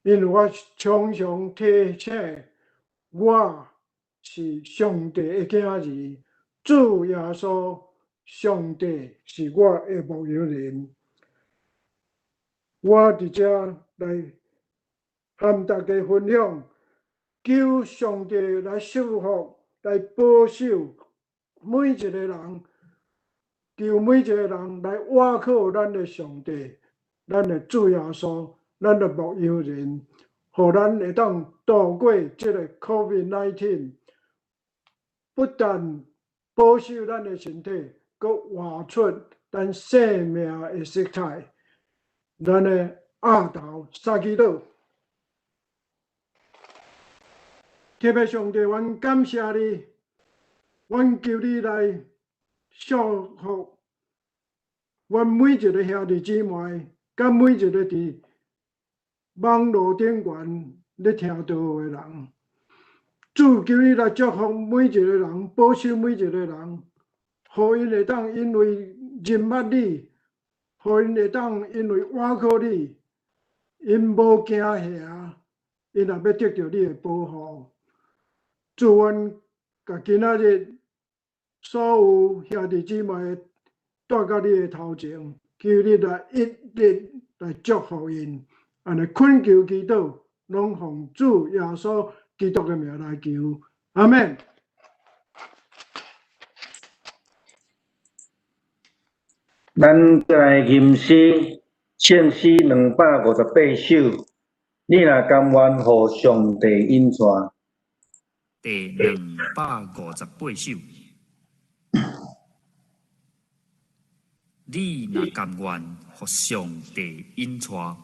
因為我常常提醒我是上帝的囝兒，主耶穌，上帝是我的牧羊人。我佇遮來和大家分享，求上帝來祝福、來保守每一个人，求每一个人來倚靠咱的上帝、咱的主耶穌、咱的牧羊人，予咱會當渡過這个 COVID-19，不但保守咱的身體，閣活出咱生命的色彩。咱的額頭三祈禱。天父上帝，阮感謝你，阮求你來祝福阮每一个兄弟姊妹，佮每一个佇網路頂懸咧聽道的人。主，求你來祝福每一個人，保守每一個人，予𪜶會當因為認捌你，予𪜶會當因為倚靠你，𪜶無驚嚇，𪜶也欲得著你的保護。主，阮共今仔日所有兄弟姊妹帶到你的頭前，求你來一一來祝福𪜶，按呢懇求祈禱，攏奉主耶穌基督的名來求，阿們。咱再來吟詩，聖詩258首。你若甘願予上帝引帶。第258首。你若甘願予上帝引帶。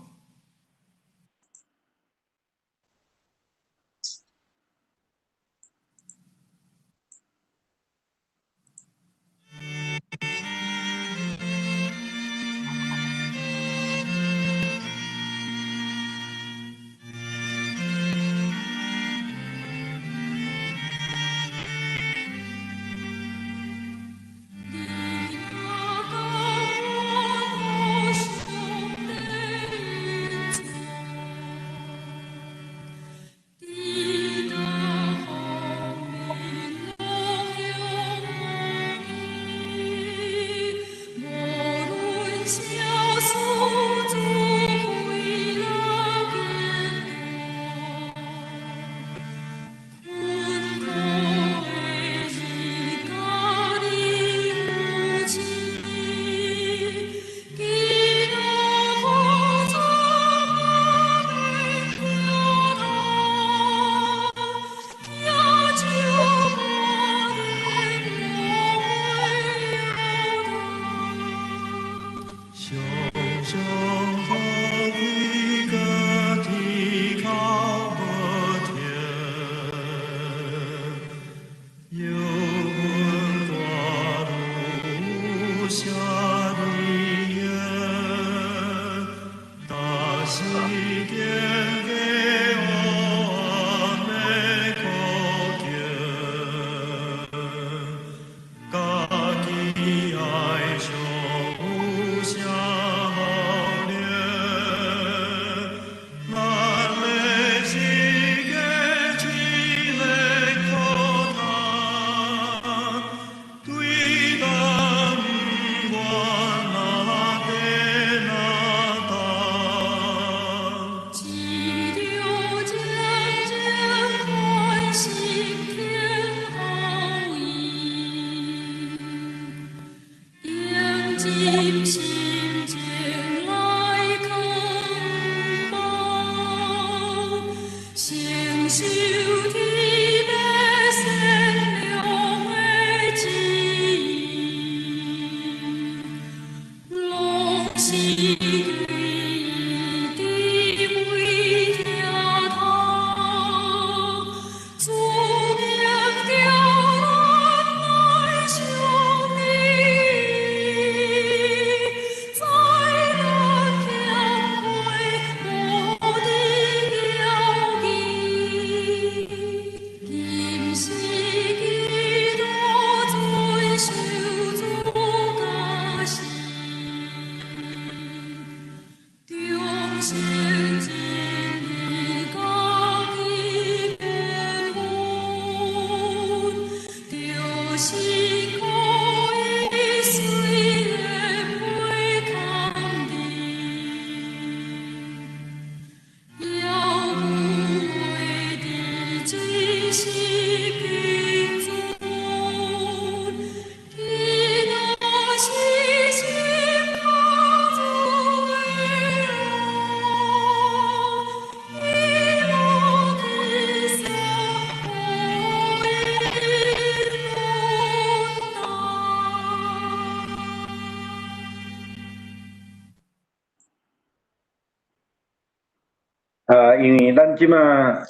啊，因為咱這馬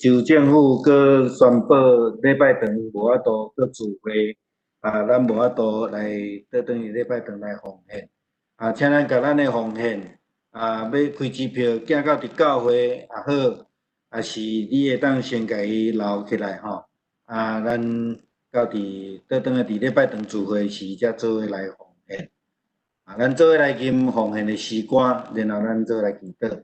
州政府閣宣布禮拜堂無法度閣聚會，啊，咱無法度來倒轉去禮拜堂來奉獻。啊，請咱共咱的奉獻，啊，欲開支票寄到佇教會也好，抑是你會當先共伊留起來吼。啊，咱到佇倒轉來佇禮拜堂聚會時，才做伙來奉獻。啊，咱做伙來吟奉獻的詩歌，然後咱做伙來祈禱。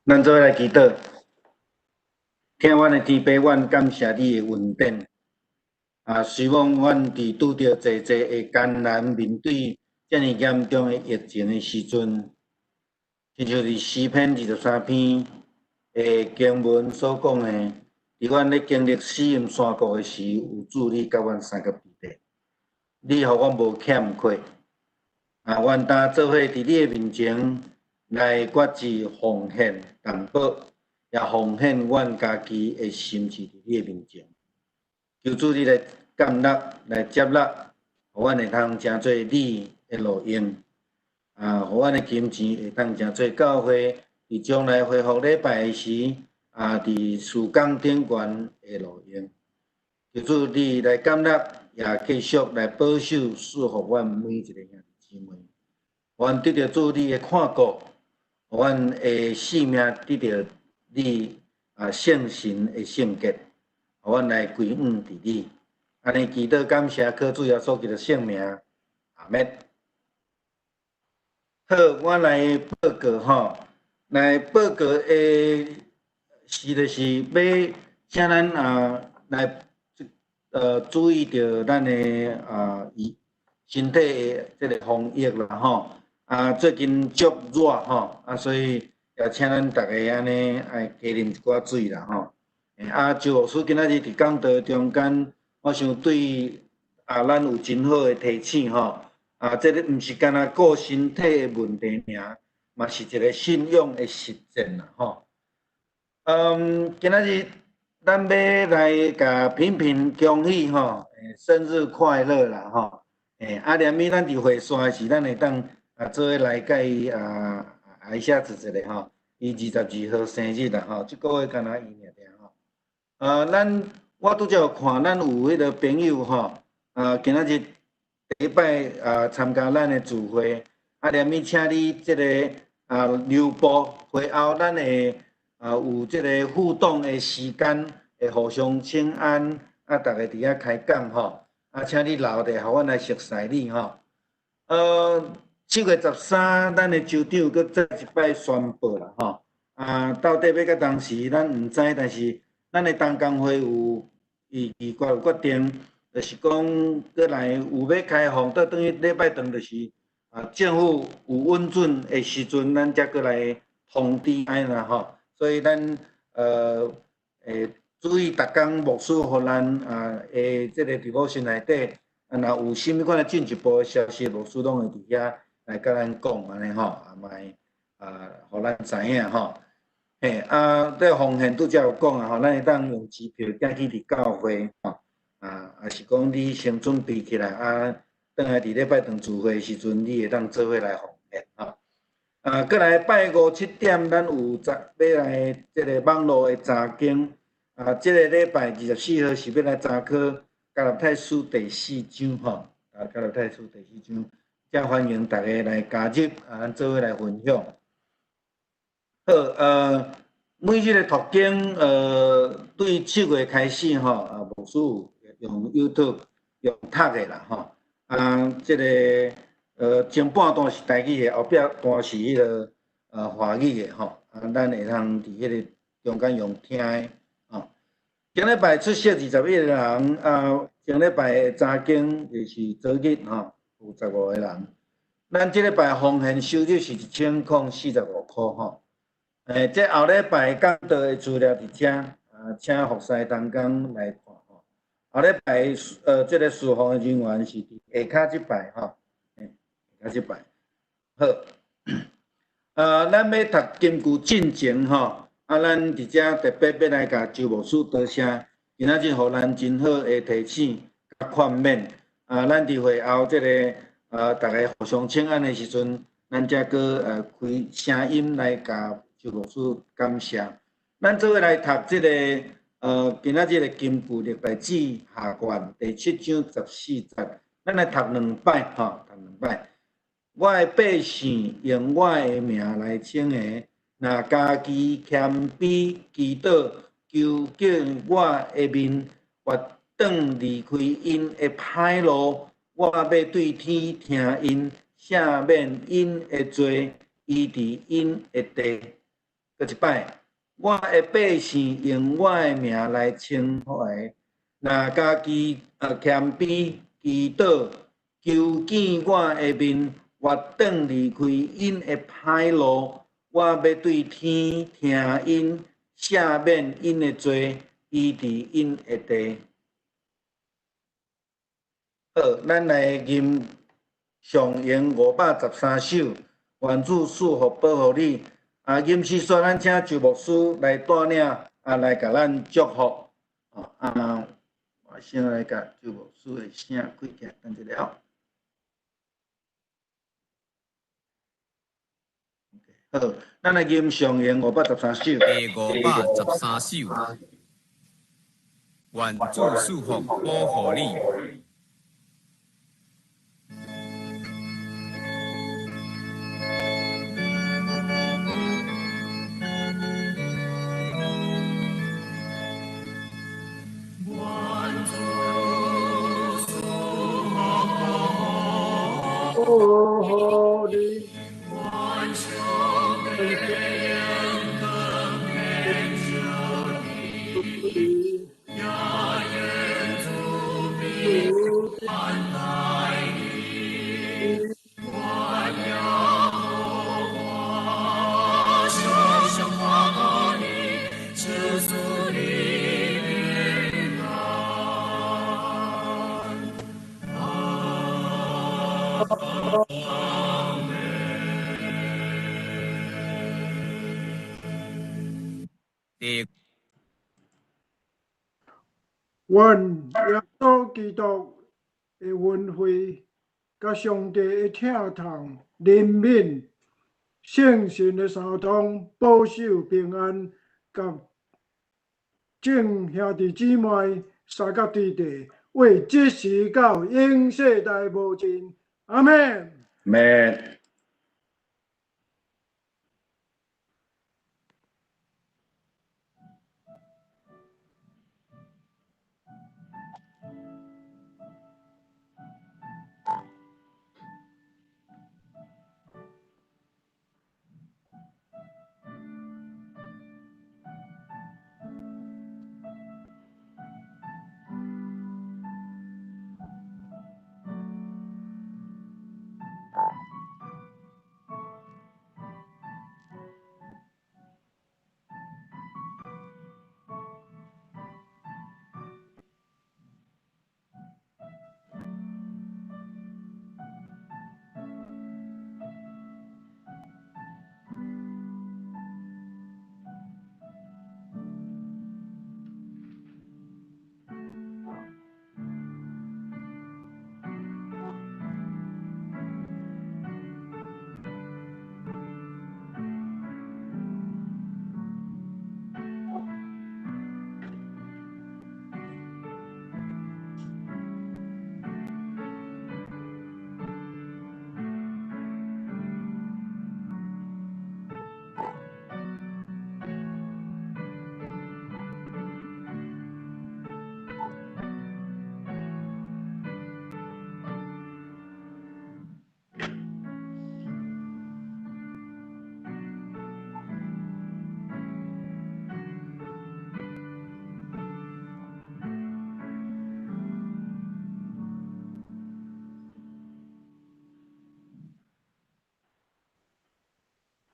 咱做伙來祈禱，疼阮的天父，阮感謝你的恩典。啊，雖罔阮佇拄著濟濟的艱難，面對遮爾嚴重的疫情的時陣，親像佇詩篇23篇的經文所講的，佇阮咧經歷死蔭山谷的時，有主你佮阮相佮佇咧，你予阮無欠缺。啊，阮今做伙佇你的面前來決志奉獻淡薄，也奉獻阮家己的心志佇你的面前。求主你來感納，來接納，予阮會通成做你的路用。啊，予阮的金錢會當成做教會佇將來恢復禮拜的時，啊，佇事工頂懸的路用。求主你來感納，也繼續來保守賜福阮每一個兄弟姊妹。阮得著主你的看顧，阮的性命得著你啊聖神的聖潔，阮來歸向佇你。按呢祈禱感謝，靠主耶穌基督聖名，阿們。好，我來報告吼，來報告的是就是欲請咱啊來注意著咱的啊身體的這个防疫啦吼。啊，最近足熱吼，啊，所以也請咱逐家按呢愛加啉一寡水啦吼。啊，周牧師今仔日佇講道中間，我想對啊，咱有真好的提醒吼。啊，這个毋是干焦顧身體的問題爾，嘛是一個信仰的實踐啦吼。嗯，今仔日咱欲來共品品恭喜吼，生日快樂啦吼。啊，連咪咱佇會散的時，咱會當啊做伙來共伊啊啊一下子一下吼，伊22號生日啦吼，這個月敢若伊爾爾吼。啊，咱我拄才有看，咱有彼个朋友吼，啊，今仔日第一擺啊參加咱的聚會，啊，連咪請你這个啊留步，會後咱會啊有這个互動的時間，會互相請安，啊，逐家佇遐開講吼，啊，請你留著，予阮來熟似你吼。7月13，咱的州長閣再一擺宣布啦吼，啊，到底欲到當時咱毋知，但是咱的同工會有議決有決定，就是講閣來有欲開放，倒轉去禮拜堂就是啊，政府有允准的時陣，咱才閣來通知按呢啦吼。所以咱會注意逐工牧師予咱啊的這个 devotion 內底，啊，若有啥物款的進一步的消息，牧師攏會佇遐來共咱講按呢吼，啊嘛會啊，予咱知影吼。嘿，啊，這奉獻拄才有講啊吼，咱會當用支票寄去佇教會吼，啊，抑是講你先準備起來啊，轉來佇禮拜堂聚會的時陣，你會當做伙來奉獻吼。啊，閣來拜五7點，咱有早欲來這个網路的查經，啊，這个禮拜24號是欲來查考加拉太書第四章吼，啊，加拉太書第四章，遮歡迎逐家來加入，啊，咱做伙來分享。好，每日的讀經，對7月開始吼，啊，牧師有用 YouTube 用讀的啦吼，啊，這个，前半段是台語的，後壁段是彼个，華語的吼，啊，咱會通佇彼个中間用聽的吼。前禮拜出席21個人，啊，前禮拜的查經就是昨日吼，有15個人。咱這禮拜奉獻收入是1045塊吼。這後禮拜講道的資料佇遮，啊，請服侍同工來看吼。後禮拜，這个侍奉的人員是佇下跤這擺吼，下跤這擺。好，咱欲讀金句進前吼，啊，咱佇遮特別欲來共周牧師多謝，今仔日予咱真好的提醒佮勸勉。啊，咱佇會後這个，逐家互相請安的時陣，咱才閣開聲音來共周牧師感謝。咱做伙來讀這个，今仔日的金句歷代志下卷第七章十四節，咱來讀兩擺吼，讀兩擺。我的百姓用我的名來稱的，若家己謙卑祈禱，求見我的面，決轉離開𪜶的歹路，我欲對天聽𪜶，赦免𪜶的罪，醫治𪜶的地。閣一擺，我的百姓用我的名來稱的，若家己謙卑祈禱，求見我的面，決轉離開𪜶的歹路，我欲對天聽𪜶，赦免𪜶的罪，醫治𪜶的地。好，咱來吟上詠513首，願主賜福保護你。啊，吟詩說，咱請周牧師來帶領，啊，來共咱祝福。啊，我先來共周牧師的聲開起來，等一下哦。好，咱來吟上詠513首。第513首，願主賜福保護你。保護你。願耶穌基督的恩惠，佮上帝的疼痛、憐憫、聖神的相通、保守平安，佮眾兄弟姊妹三甲對地，為這時到永世代無盡。阿們。們。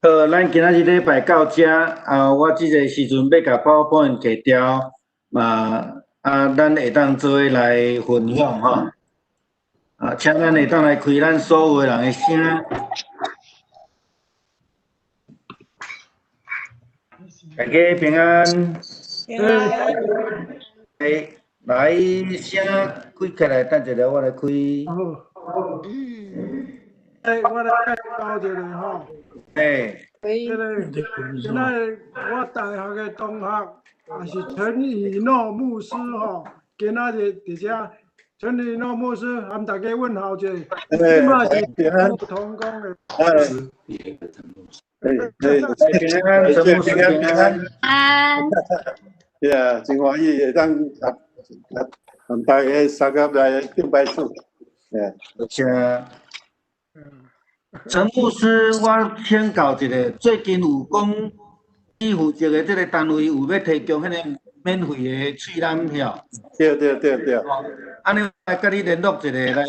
好，咱今仔日礼拜到遮，啊，我這个时阵欲共 PowerPoint 提掉，啊啊，咱會當做伙來分享吼。啊，請咱會當來開咱所有的人的聲。大家平安。平安。來，來，聲開起來，等一下我來開。好。欸，我來介紹一下吼。欸。這个今仔日我大學的同學，也是陳以諾牧師吼，今仔日佇遮，陳以諾牧師和大家問候者。欸，這馬是同工的。欸，欸，平安，陳牧師平安。安。對啊，真歡喜會當啊啊，和大家相佮來敬拜主。欸，謝。陳牧師，我請教一下，最近有講你負責的這个單位有欲提供彼个免費的喙檢票？對對對對。按呢來佮你聯絡一下，來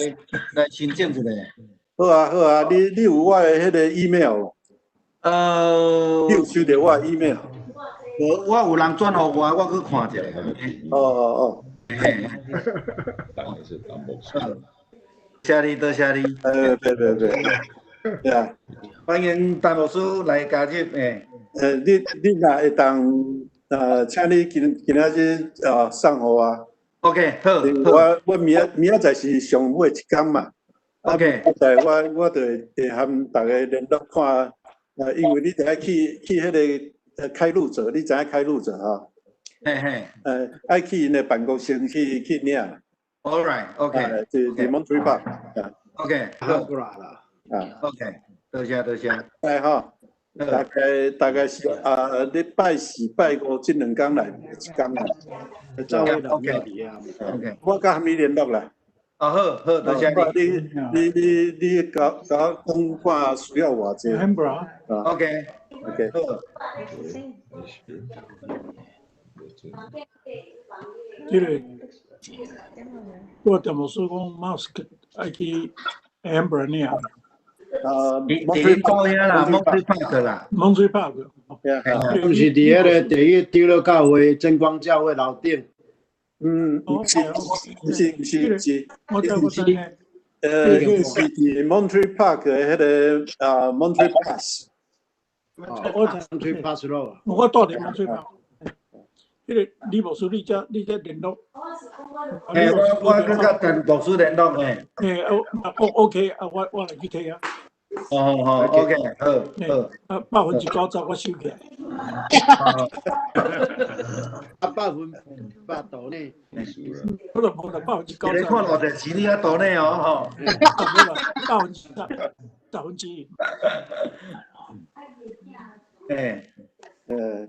來申請一下。好啊好啊，你有我的彼個 email 無？你有收著我的 email？無，我有人轉予我，我去看一下。哦哦哦。嘿。謝你，多謝你。對對對。對啊，歡迎陳牧師來加入欸。你若會當，請你今仔日送予我。 OK，好。我明仔載是上尾一工嘛。 OK。明仔載我就會和大家聯絡看，因為你得愛去彼个開路者，你知影開路者吼？嘿嘿。愛去𪜶的辦公室去領。 All right，OK。佇 Monterey Park。 OK，好。啊，OK，多謝多謝。哎吼，大概是啊，禮拜四、拜五這兩工內一工啦。 OK，OK，我佮蝦米聯絡啦？哦，好好，多謝你。你佮我講看需要偌濟。 OK，OK，好。這個我陳牧師講，mask 愛去 Amber 領。啊，佇恁倒遐啦，Monterey Park 啦，Monterey Park，毋是佇彼个第一長老教會真光教會樓頂。嗯，毋是毋是毋是毋是，我知我知。是佇 Monterey Park 的彼个啊 Monterey Pass。我 Monterey Pass 咯。我住佇 Monterey Park。彼个李牧師，你遮聯絡。欸，我閣佮陳牧師聯絡嘿。欸，我 OK 啊，我來去提啊。哦好，OK，好，好。啊，90%我收起來。啊，100度呢？無啦無啦，90%。你看偌濟錢你遐度呢哦吼。 1%。欸。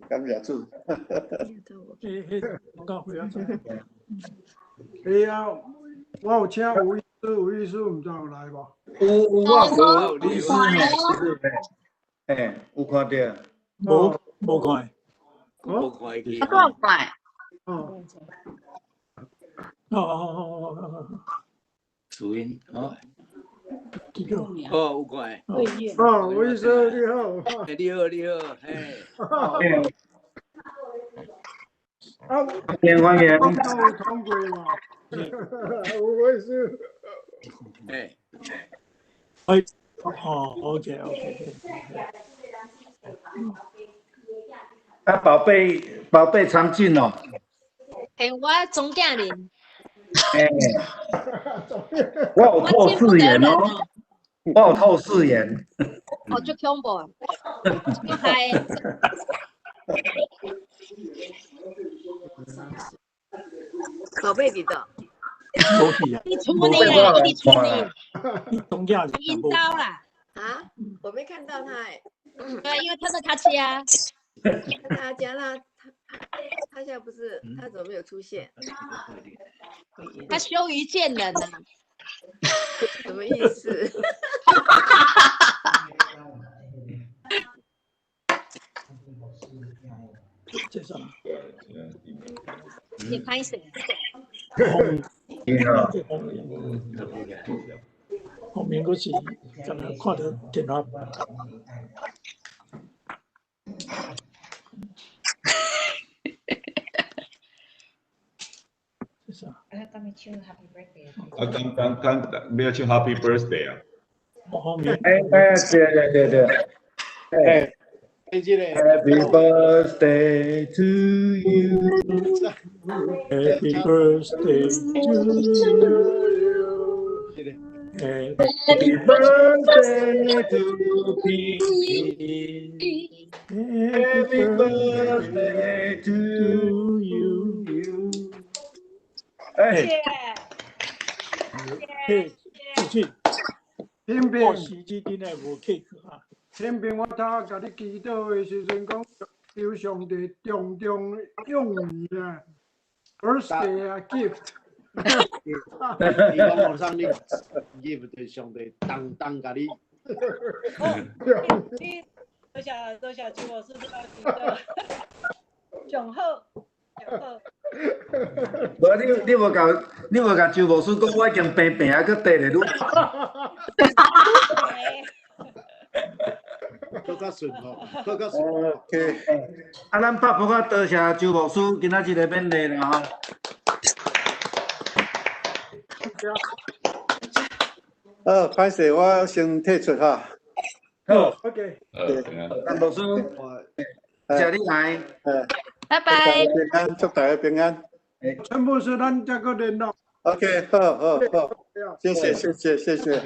感謝主。欸，欸，講會啊。欸啊，我有請吳醫師，吳醫師毋知有來無？有有我有吳醫師嘿，欸，有看著？無看。無看去。我看。哦。哦哦哦哦哦。树荫哦。哦，有看。哦，吴醫師你好。欸，你好，你好，嘿。啊，歡迎歡迎。我有通過嘛？吳醫師。欸。哎，哦，OK OK。啊，寶貝，寶貝常進哦。欸，我總教練。欸，我有透視眼哦，我有透視眼。哦，足恐怖，足嗨。寶貝佇倒？無去啊！你厝呢啦，你厝呢？你總教𪜶兜啦。啊，我沒看到他欸。對，因為他在他家。他在他家，那他現在不是，他怎麼沒有出現？他羞於見人啊。什麼意思？這啥？你歹勢。後面閣是，敢若看著電話。啊，剛剛剛沒有唱 Happy Birthday 啊？哎哎，對對對對，哎，Happy birthday to you。 Happy birthday to you. Happy birthday to me. Happy birthday to you. 哎，嘿，主持天平，我时之顶的無 cake 啊。天平，我頭共你祈禱的時陣，講求上帝重重用你啊，birthday 啊 gift。伊講我送你 gift 就是上帝當當共你。你多謝多謝周牧師這個祈禱，上好上好。無你無共周牧師講，我已經病病啊，閣綴咧愈。閣較順吼，閣較順。 OK。啊，咱拍噗仔多謝周牧師今仔日的勉勵啦吼。好，歹勢，我先退出哈。好，OK。陳牧師，謝你來。拜拜。平安，祝大家平安。陳牧師，咱再閣聯絡。 OK，好好好，謝謝謝謝謝謝。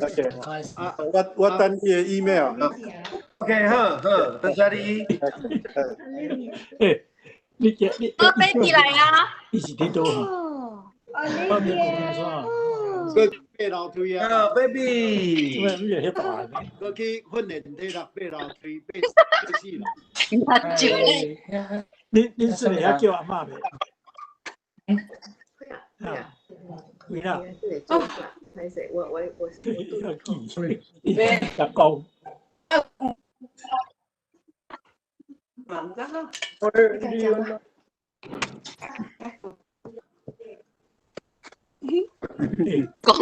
OK，啊，我等你的 email。 OK，好好，多謝你。欸，你你我 baby 來啊！你是佇佗哈？哦，你閣爬樓梯啊哦，baby。你迄大個。閣去訓練體力，爬樓梯，爬死人。恁恁是會曉叫阿嬤袂？啊，會啦。歹勢，我要記，要講。講。